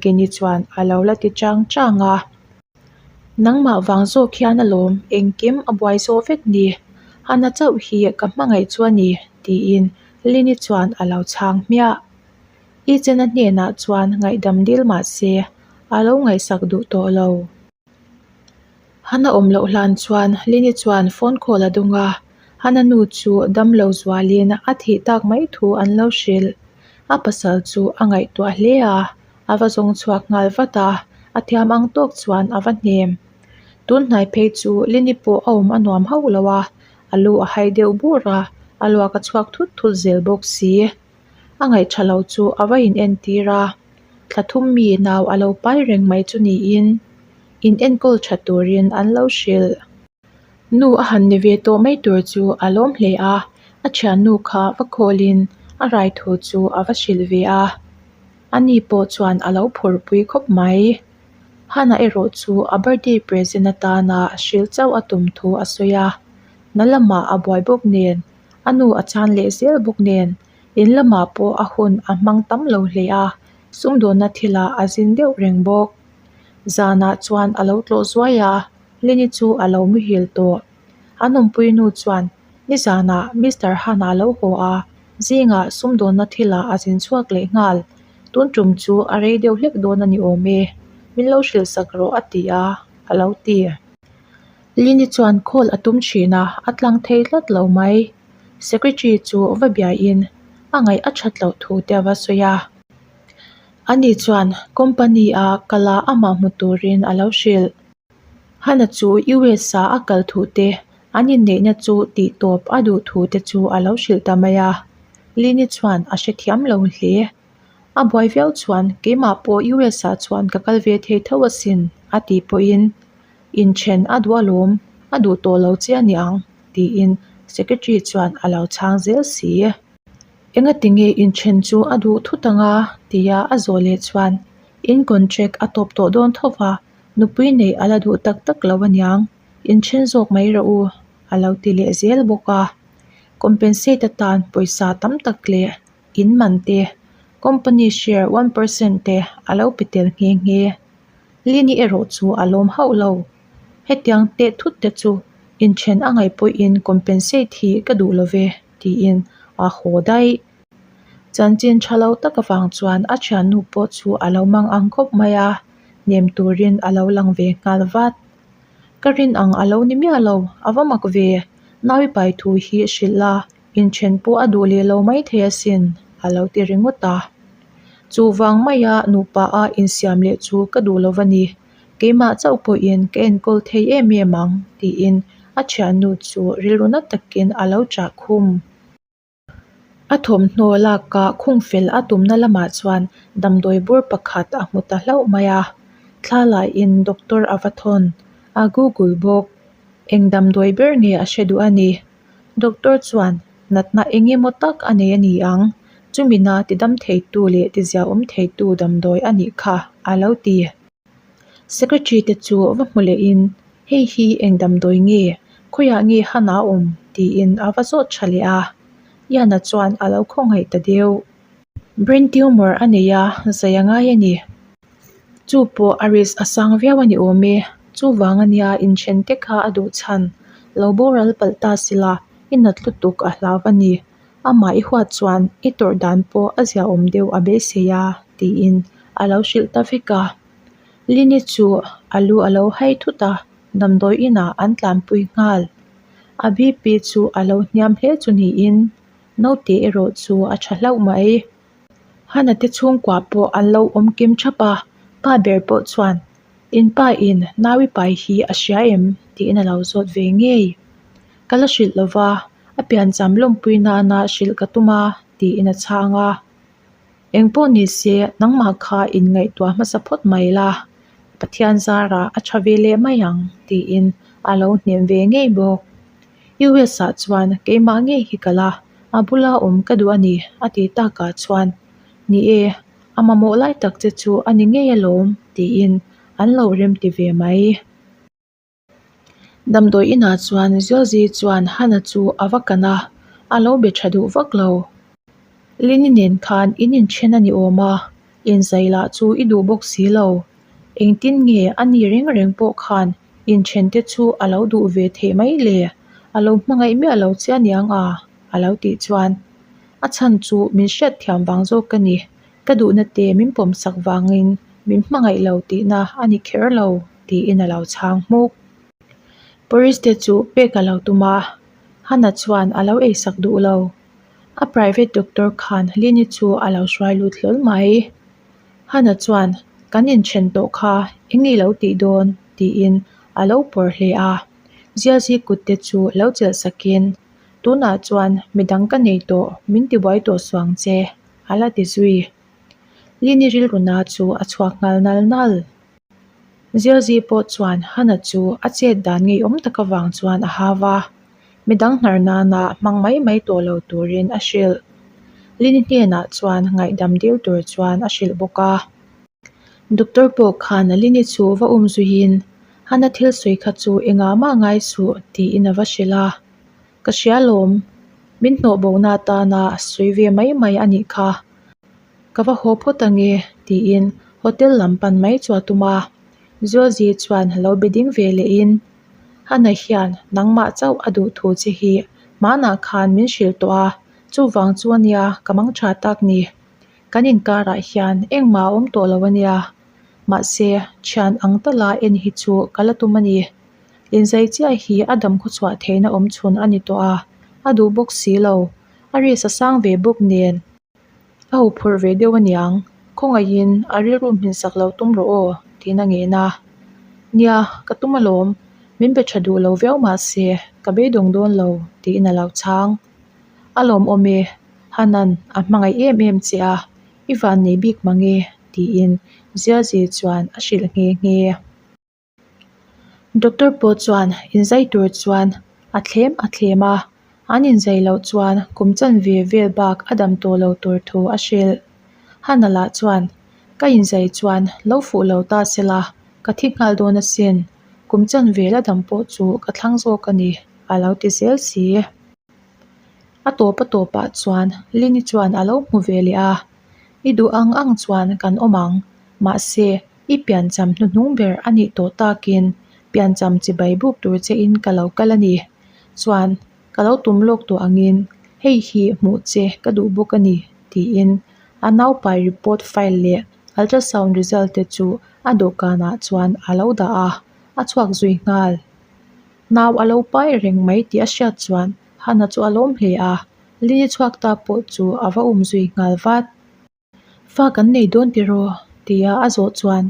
Speaker 1: Geni chuan a lo la ti chang chang a. Nangmah vang zawk hian alawm engkim a buai zawh vek ni. Hana chauh hi ka hmangaih chu a ni, tiin Lini chuan a lo chhang hmiah. I chena hnenah chuan ngaihdam dil mah se a lo ngaihsak duh tawh lo. Hana awm loh hlan chuan Lini chuan phone call a dawng a, Hana nu chu damlo zualin a thih tak mai thu an lo hrilh. A pasal chu a ngaihtuah hle a, a va zawng chhuak nghal vat a, a thiam ang tawk chuan a va hnem. Tun hnai phei chu Lini pawh a awm a nuam hauh lo a, a lu a hai deuh bur a, a luak a chhuak thut thut zel bawk si. A ngaih tha lo chu a va inentir a. Thla thum mi nau a lo pai reng mai chu niin in enkawl tha turin an lo hrilh. Nu a han ni ve tawh mai tur chu a lawm hle a, a thiannu kha va khawlin a rai thu chu a va hrilh ve a. Ani pawh chuan a lo phurpui khawp mai. Hana erawh chu a birthday present atana hrilh chauh a tum thu a sawi a, na lamah a buai bawk nen, a nu a chan leh zel bawk nen, in lamah pawh a hun a hmang tam lo hle a, sumdawnna thilah a zin deuh reng bawk. Zanah chuan a lo tlawh zuai a, Lini chu a lo muhil tawh. An awmpui nu chuan nizanah Mister Han-a lo haw a, zingah sumdawnna thilah a zin chhuak leh nghal. Tun tum chu a rei deuh hlek dawn a ni awm e, min lo hrilh sak rawh a ti a, a lo ti. Lini chuan call a tum thin a, a tlang thei tlat lo mai. Secretary chu va biain a ngaih a that loh thu te a va sawi a. Ani chuan company a kal a amah hmu turin a lo hrilh. Hana chu US ah a kal thu te, an inneihna chu tih tawp a duh thu te chu a lo hrilh ta mai a. Lini chuan a hrethiam lo hle. A buai viau chuan keimah pawh US ah chuan ka kal ve thei tho asin a tih pawhin inthen a duh alawm, a duh tawh lo che a ni ang tiin secretary chuan a lo chhang zel si. Engatinge inthen chu a duh thut anga tia a zawh leh chuan in contract a tawp tawh dawn tho va, Nupui neih a la duh tak tak lo aniang, inthen zawk mai rawh u, a lo ti leh zel bawk a. Compensate atan pawisa tam tak leh in man te, company share 1% te a lo pe tel nghe nghe. Lini erawh chu a lawm hauh lo. Hetiang teh thut te chu inthen a ngaih pawhin compensate hi ka duh lo ve, tiin a haw daih. Chanchin tha lo tak avang chuan a thiannu pawh chu a lo mang ang khawp mai a, nem turin a lo lang ve nghal vat. Ka rin ang a lo ni miah lo, a va mak ve, nau i pai thu hi hrilh la, inthen pawh a duh leh lo maithei asin, a lo ti ringawt a. Chuvang maia nupa a insiam leh chu ka duh lo va ni, keimah chauh pawhin ka enkawl thei em em ang, tiin a thiannu chu rilru na takin a lo chah khum. A thawmhnaw laka khung fel a tumna lamah chuan damdawi bur pakhat a hmu ta hlauh mai a, thla laiin doctor a va thawn, a google bawk. Eng damdawi ber nge a hre duh a ni? Doctor chuan natna eng emaw tak a nei a ni ang, chumina tidam theitu leh tiziaawm theitu damdawi a nih kha a lo ti. Secretary te chu va hmu lehin Hei hi eng damdawi nge? Khawiah nge Hana a awm? tiin a va zawt tha leh a. Iana chuan a lo khawngaih ta deuh. Brain tumor a nei a, zai a ngai a ni. Chu pawh a risk a sang viau a ni awm e. Chuvang a nia inthen te kha a duh chhan. Lo boral palh ta sila, i nat lutuk a hlau a ni. Amah i huat chuan i tawrh dan pawh a ziaawm deuh a beisei a, tiin a lo hrilh ta vek a. Lini chu a lu a lo hai thut a, damdawi inah an tlanpui nghal. A BP chu a lo hniam hle chu niin naute erawh chu a tha hlauh mai. Hana te chhungkua pawh an lo awm kim thap a, pa ber pawh chuan In pa in nau i pai hi a hria em? tiin a lo zawt ve ngei. Ka la hrilh lo va, a piancham lawmpui nana hrilh ka tum a, tiin a chhang a. Engpawh ni se, nangmah kha inngaihtuah hmasa phawt mai la, Pathian zarah a tha ve leh mai ang, tiin a lo hnem ve ngei bawk. US ah chuan keimah ngei hi kal a, a bula awm ka duh a ni, a ti takah chuan, Ni e, a mamawh lai tak che chu a ni ngei alawm, tiin an lo remti ve mai. Damdawi inah chuan Josie chuan Hannah chu a va kan a, a lo be tha duh vak lo. Lini nen khan in inthen a ni awm a, inzai lah chu i duh bawk si lo. Engtin nge a ni reng reng pawh khan inthen te chu a lo duh ve theih mai le? A lo hmangaih miah lo che aniang a? a lo tih chuan a chhan chu min hriatthiam vang zawk ka ni. Ka duhna te min pawmsak vangin min hmangaih lo tihna a ni kher lo. Tiin a lo chhang hmuk. Police te chu pek a lo tum a, Hana chuan a lo eisak duh lo. A private doctor khan Lini chu a lo hruai lut hlawl mai. Hana chuan, Kan inthen tawh kha, eng i lo tih dawn? tiin a lo pawr hle a. Zialzi kut te chu lo chelh sakin, Tunah chuan midang ka nei tawh, min tibuai tawh suang che, a la ti zui. Lini rilru na chu a chhuak nghal nal nal. Zialzi pawh chuan Hana chu a chet dan ngeiawm tak avang chuan a hau a, midang hnar nana hmang mai mai tawh lo turin a hrilh. Lini hnenah chuan ngaihdam dil tur chuan a hrilh bawk a. Doctor pawh khan Lini chu va um zuiin Hana thil sawi kha chu engah mah ngai suh tiin a va hrilh a. Ka hria lawm, min hnawh bohna atana sawi ve mai mai a nih kha. Ka va haw phawt ange tiin hotel lam pan mai chu a tum a. Zualzi chuan lo be ding ve lehin, Hana hian nangmah chauh a duh thu che hi hmanah khan min hrilh tawh a, chuvang chu ania ka mang tha tak ni. Kan inkarah hian engmah a awm tawh lo ania. Mahse, thian ang tala en hi chu ka la tum a ni. Inzai chiah hi a dam khawchhuah theihna awm chhun a ni tawh a, a duh bawk si lo. A risk a sang ve bawk nen. A huphurh ve deuh aniang, khawngaihin a rilru hminsak lo tum rawh aw, tiin a ngen a. Nia, ka tum alawm, min be tha duh lo viau mah se, ka beidawng dawn lo, tiin a lo chhang. A lawmawm e, Hanan a hmangaih em em che a, i van nei bik mang e, tiin Ziazi chuan a hrilh nghe nghe. Doctor pawh chuan inzai tur chuan a thlem a thlem a, an inzai loh chuan kum chanve vel bak a dam tawh lo tur thu a hrilh. Hana lah chuan, Ka inzai chuan lo fuh lo ta sela, ka thi nghal dawn asin, kum chanve la dam pawh chu ka thlang zawk a ni, a lo ti zel si. A tawp a tawpah chuan Lini chuan a lo hmu ve leh a, I duh ang ang chuan kan awm ang, mahse, I piancham hnuhnung ber a nih tawh takin piancham chibai buk tur chein ka lo kal a ni. Chuan, ka lo tum lawk tawh angin hei hi hmuh che ka duh bawk a ni, tiin a naupai report file leh ultrasound result te chu a dawhkanah chuan a lo dah a, a chhuak zui nghal. Nau a lo pai reng mai tih a hriat chuan Hana chu a lawm hle a, Lini chhuak ta pawh chu a va um zui nghal vat. Fa kan nei dawn tiraw? tia a zawh chuan,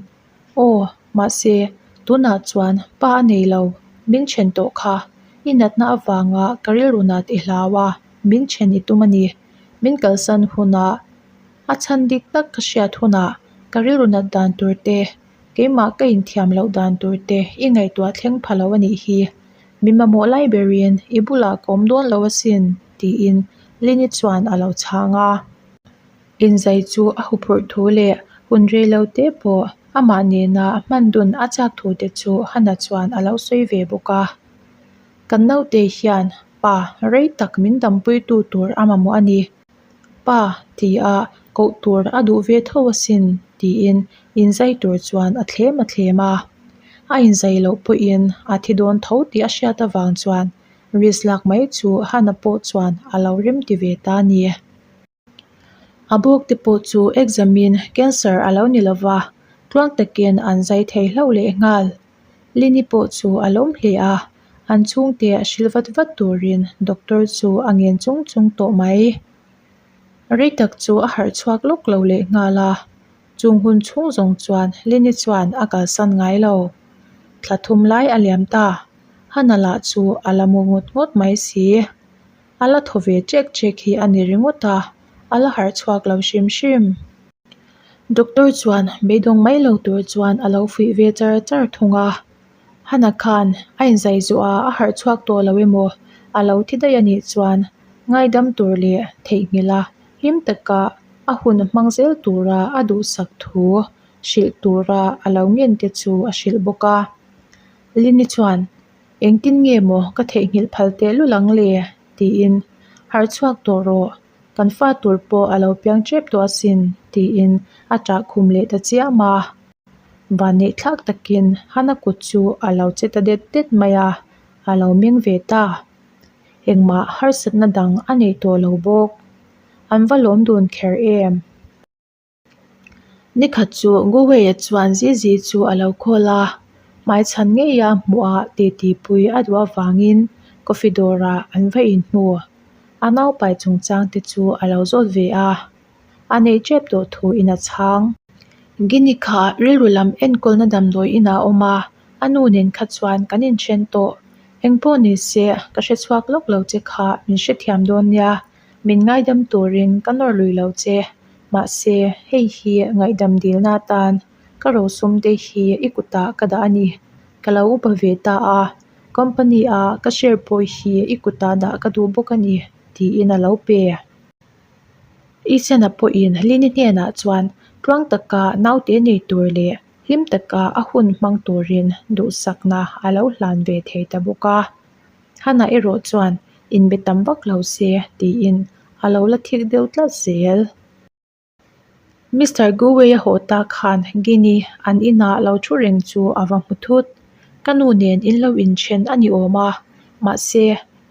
Speaker 1: Aw, mahse, tunah chuan pa a nei lo, min then tawh kha. I natna avanga ka rilru nat i hlau a, min then i tum a ni. Min kalsan hunah, a chhan dik tak ka hriat hunah ka rilru nat dan tur te, keimah ka inthiam loh dan tur te i ngaihtuah thleng pha lo a nih hi. Mi mamawh lai berin i bulah ka awm dawn lo asin, tiin Lini chuan a lo chhang a. Inzai chu a huphurh thu leh hun rei lo te pawh amah nena a hman dun a chak thu te chu Hana chuan a lo sawi ve bawk a. Kan naute hian pa rei tak min dampuitu tur a mamawh a ni. Pa tia koh tur a duh ve tho asin tiin inzai tur chuan a thlem a thlem a. A inzai loh pawhin a thi dawn tho tih a hriat avang chuan risk lak mai chu Hana pawh chuan a lo rem ti ve ta a ni. A bawk te pawh chu exam in cancer a lo ni lova, tluang takin an zai thei hlauh leh nghal. Lini pawh chu a lawm hle a, an chhungte a hrilh vat vat turin doctor chu a ngen chung chung tawh mai. Rei tak chu a harh chhuak lawk lo leh nghal a, chung hun chhung zawng chuan Lini chuan a kalsan ngai lo. Thla thum lai a liam ta, Hana lah chu a la mu ngawt ngawt mai si. A la thaw ve chek chek hi a ni ringawt a, a la harh chhuak lo hrim hrim. Doctor chuan beidawng mai lo tur chuan a lo fuih ve char char thung a. Hana khan a inzai zawh a, a harh chhuak tawh lo emaw a lo thi daih a nih chuan ngaidam tur leh theihnghilh a, hlim taka a hun hmang zel tura a duhsak thu hrilh tura a lo ngen te chu a hrilh bawk a. Lini chuan Engtin nge maw ka theihnghilh phal tehlul ang le? tiin Harh chhuak tawh rawh, kan fa tur pawh a lo piang tep tawh asin tiin a ṭah khum leh ta chiam a. Vanneih thlak takin Hana kut chu a lo che ta det det mai a, a lo meng ve ta. Engmah harsatna dang a nei tawh lo bawk. An va lawm dun kher em? Nikhat chu Guwei-a chuan Zizi chu a lo call a, hmaichhan ngeia hmuhah titi pui a duh avangin coffee dawrah an va inhmu. A naupai chungchang te chu a lo zawt ve a, a neih tep tawh thuin a chhang. Gini kha rilru lam enkawlna damdawi inah a awm a, a nu nen kha chuan kan inthen tawh. Engpawh ni se, ka hrechhuak lawk lo che kha min hrethiam dawn nia, min ngaidam turin ka nawr lui lo che. Mahse, hei hi ngaihdam dilna atan ka rosum te hi i kutah ka dah a ni. Ka lo upa ve ta a, company a ka share pawh hi i kutah dah ka duh bawk a ni, tiin a lo pe. Isena pawhin Lini hnenah chuan tluang taka naute nei tur leh hlim taka a hun hmang turin duhsakna a lo hlan ve thei ta bawk a. Hana erawh chuan inbe tam vak lo se tiin a lo la thik deuh tlat zel. Mister Guwei-a haw ta khan Gini an inah lo thu reng chu a va hmu thut. Ka nu nen in lo inthen a ni awm a, mahse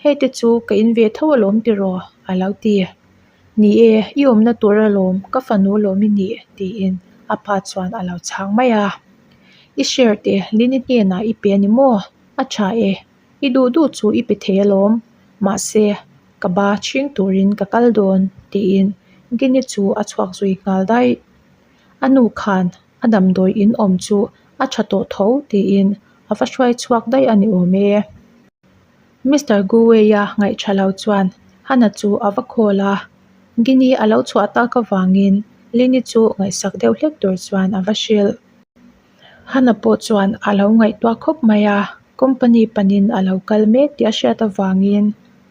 Speaker 1: hei te chu ka in ve tho alawm tiraw? a lo ti. Ni e, i awmna tur alawm, ka fanu alawm i nih tiin a pa chuan a lo chhang mai a. I share te Lini hnenah i pe a ni maw? A tha e, i duh duh chu i pe thei alawm, mahse ka ba chhing turin ka kal dawn tiin Gini chu a chhuak zui nghal daih. A nu khan a damdawi in awm chu a tha tawh tho tiin a va hruai chhuak daih a ni awm e. Mister Guwei-a ngaih tha lo chuan Hana chu a va call a, Gini a lo chhuah tak avangin Lini chu ngaihsak deuh hlek tur chuan a va hrilh. Hana pawh chuan a lo ngaihtuah khawp mai a, company panin a lo kal mek tih a hriat avangin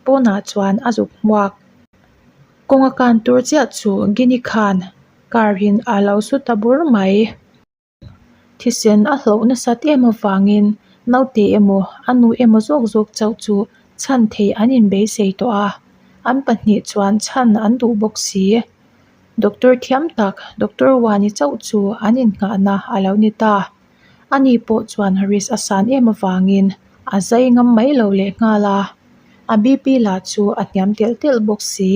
Speaker 1: pawnah chuan a zuk hmuak. Kawng a kan tur chiah chu Gini khan car in a lo su ta bur mai. Thisen a hlauh nasat em avangin naute emaw a nu emaw zawk zawk chauh chu chhan theih an inbeisei tawh a, an pahnih chuan chhan an duh bawk si. Doctor thiam tak Doctor Wani chauh chu an innghahna a lo ni ta. Ani pawh chuan risk a san em avangin a zai ngam mai lo leh nghal a, a BP lah chu a hniam telh telh bawk si.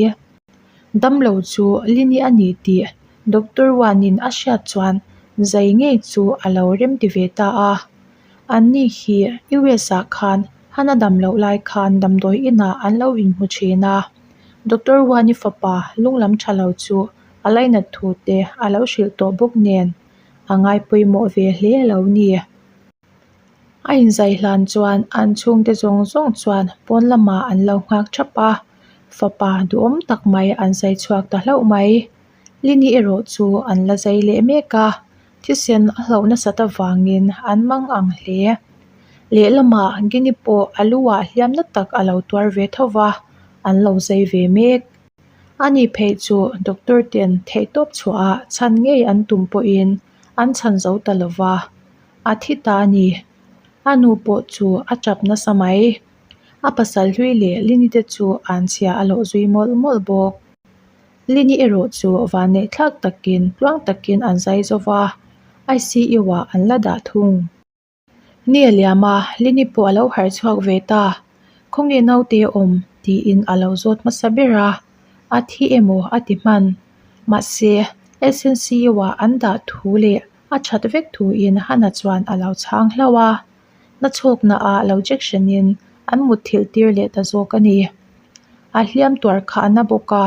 Speaker 1: Damlo chu Lini a ni tih Doctor Wanin a hriat chuan zai ngei chu a lo rem ti ve ta a. Anni hi US ah khan Hana dam loh lai khan damdawi inah an lo inhmu thin a. Doctor Wani fapa lunglam tha lo chu a lainat thu te a lo hrilh tawh bawk nen a ngai pawimawh ve hle lo ni. A inzai hlan chuan an chhungte zawng zawng chuan pawn lamah an lo nghak thap a, fapa duhawm tak mai an zai chhuak ta hlauh mai. Lini erawh chu an la zai leh mek a, thisen a hlauh nasat avangin an mang ang hle. Lehlamah Gini pawh a lu ah hliam na tak a lo tuar ve tho va, an lo zai ve mek. Ani phei chu doctor ten theihtawp chhuah ah chhan ngei an tum pawhin an chhan zo ta lo va, a thi ta a ni. A nu pawh chu a tap nasa mai. A pasal hlui leh Lini te chu an chhia a lawh zui mawlh mawlh bawk. Lini erawh chu vanneih thlak takin tluang takin an zai zo va, ICU ah an la dah thung. Ni a liam a, Lini pawh a lo harh chhuak ve ta. Khawnge naute a awm? tiin a lo zawt hmasa ber a, a thi emaw a ti hman. Mahse, SNCU ah an dah thu leh a that vek thuin Hana chuan a lo chhang hlauh a, nachhawkna ah lo jection in an mutthilh tir leh ta zawk a ni. A hliam tuar kha a na bawk a,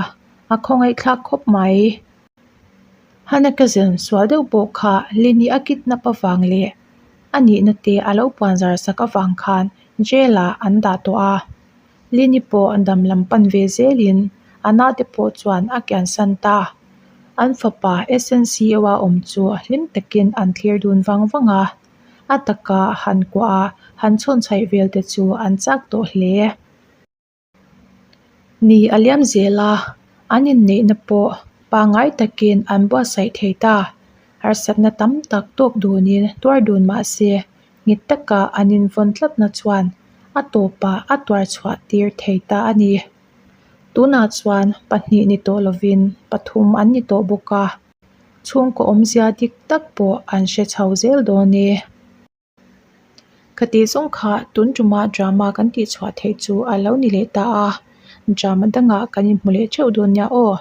Speaker 1: a khawngaihthlak khawp mai. Hana cousin sual deuh pawh kha Lini a kidnap avang leh a nihna te a lo puan zar sak avang khan jail ah an dah tawh a. Lini pawh dam lam pan ve zelin a naute pawh chuan a kiansan ta. An fapa SNCO a awm chu hlim takin an thlir dun vang vang a, a taka han kuah a han chhawnchhaih vel te chu an chak tawh hle. Ni a liam zel a, an inneihna pawh pangngai takin an buatsaih thei ta. Harsatna tam tak tawk dunin tuar dun mah se, nghet taka an invawn tlatna chuan a tawpah a tuar chhuah tir thei ta a ni. Tunah chuan pahnih ni tawh lovin pathum an ni tawh bawk a, chhungkaw awmzia dik tak pawh an hre chho zel dawn e. Ka tih zawng kha tun tuma drama kan tih chhuah theih chu a lo ni leh ta a, drama dangah kan inhmu leh theuh dawn nia aw.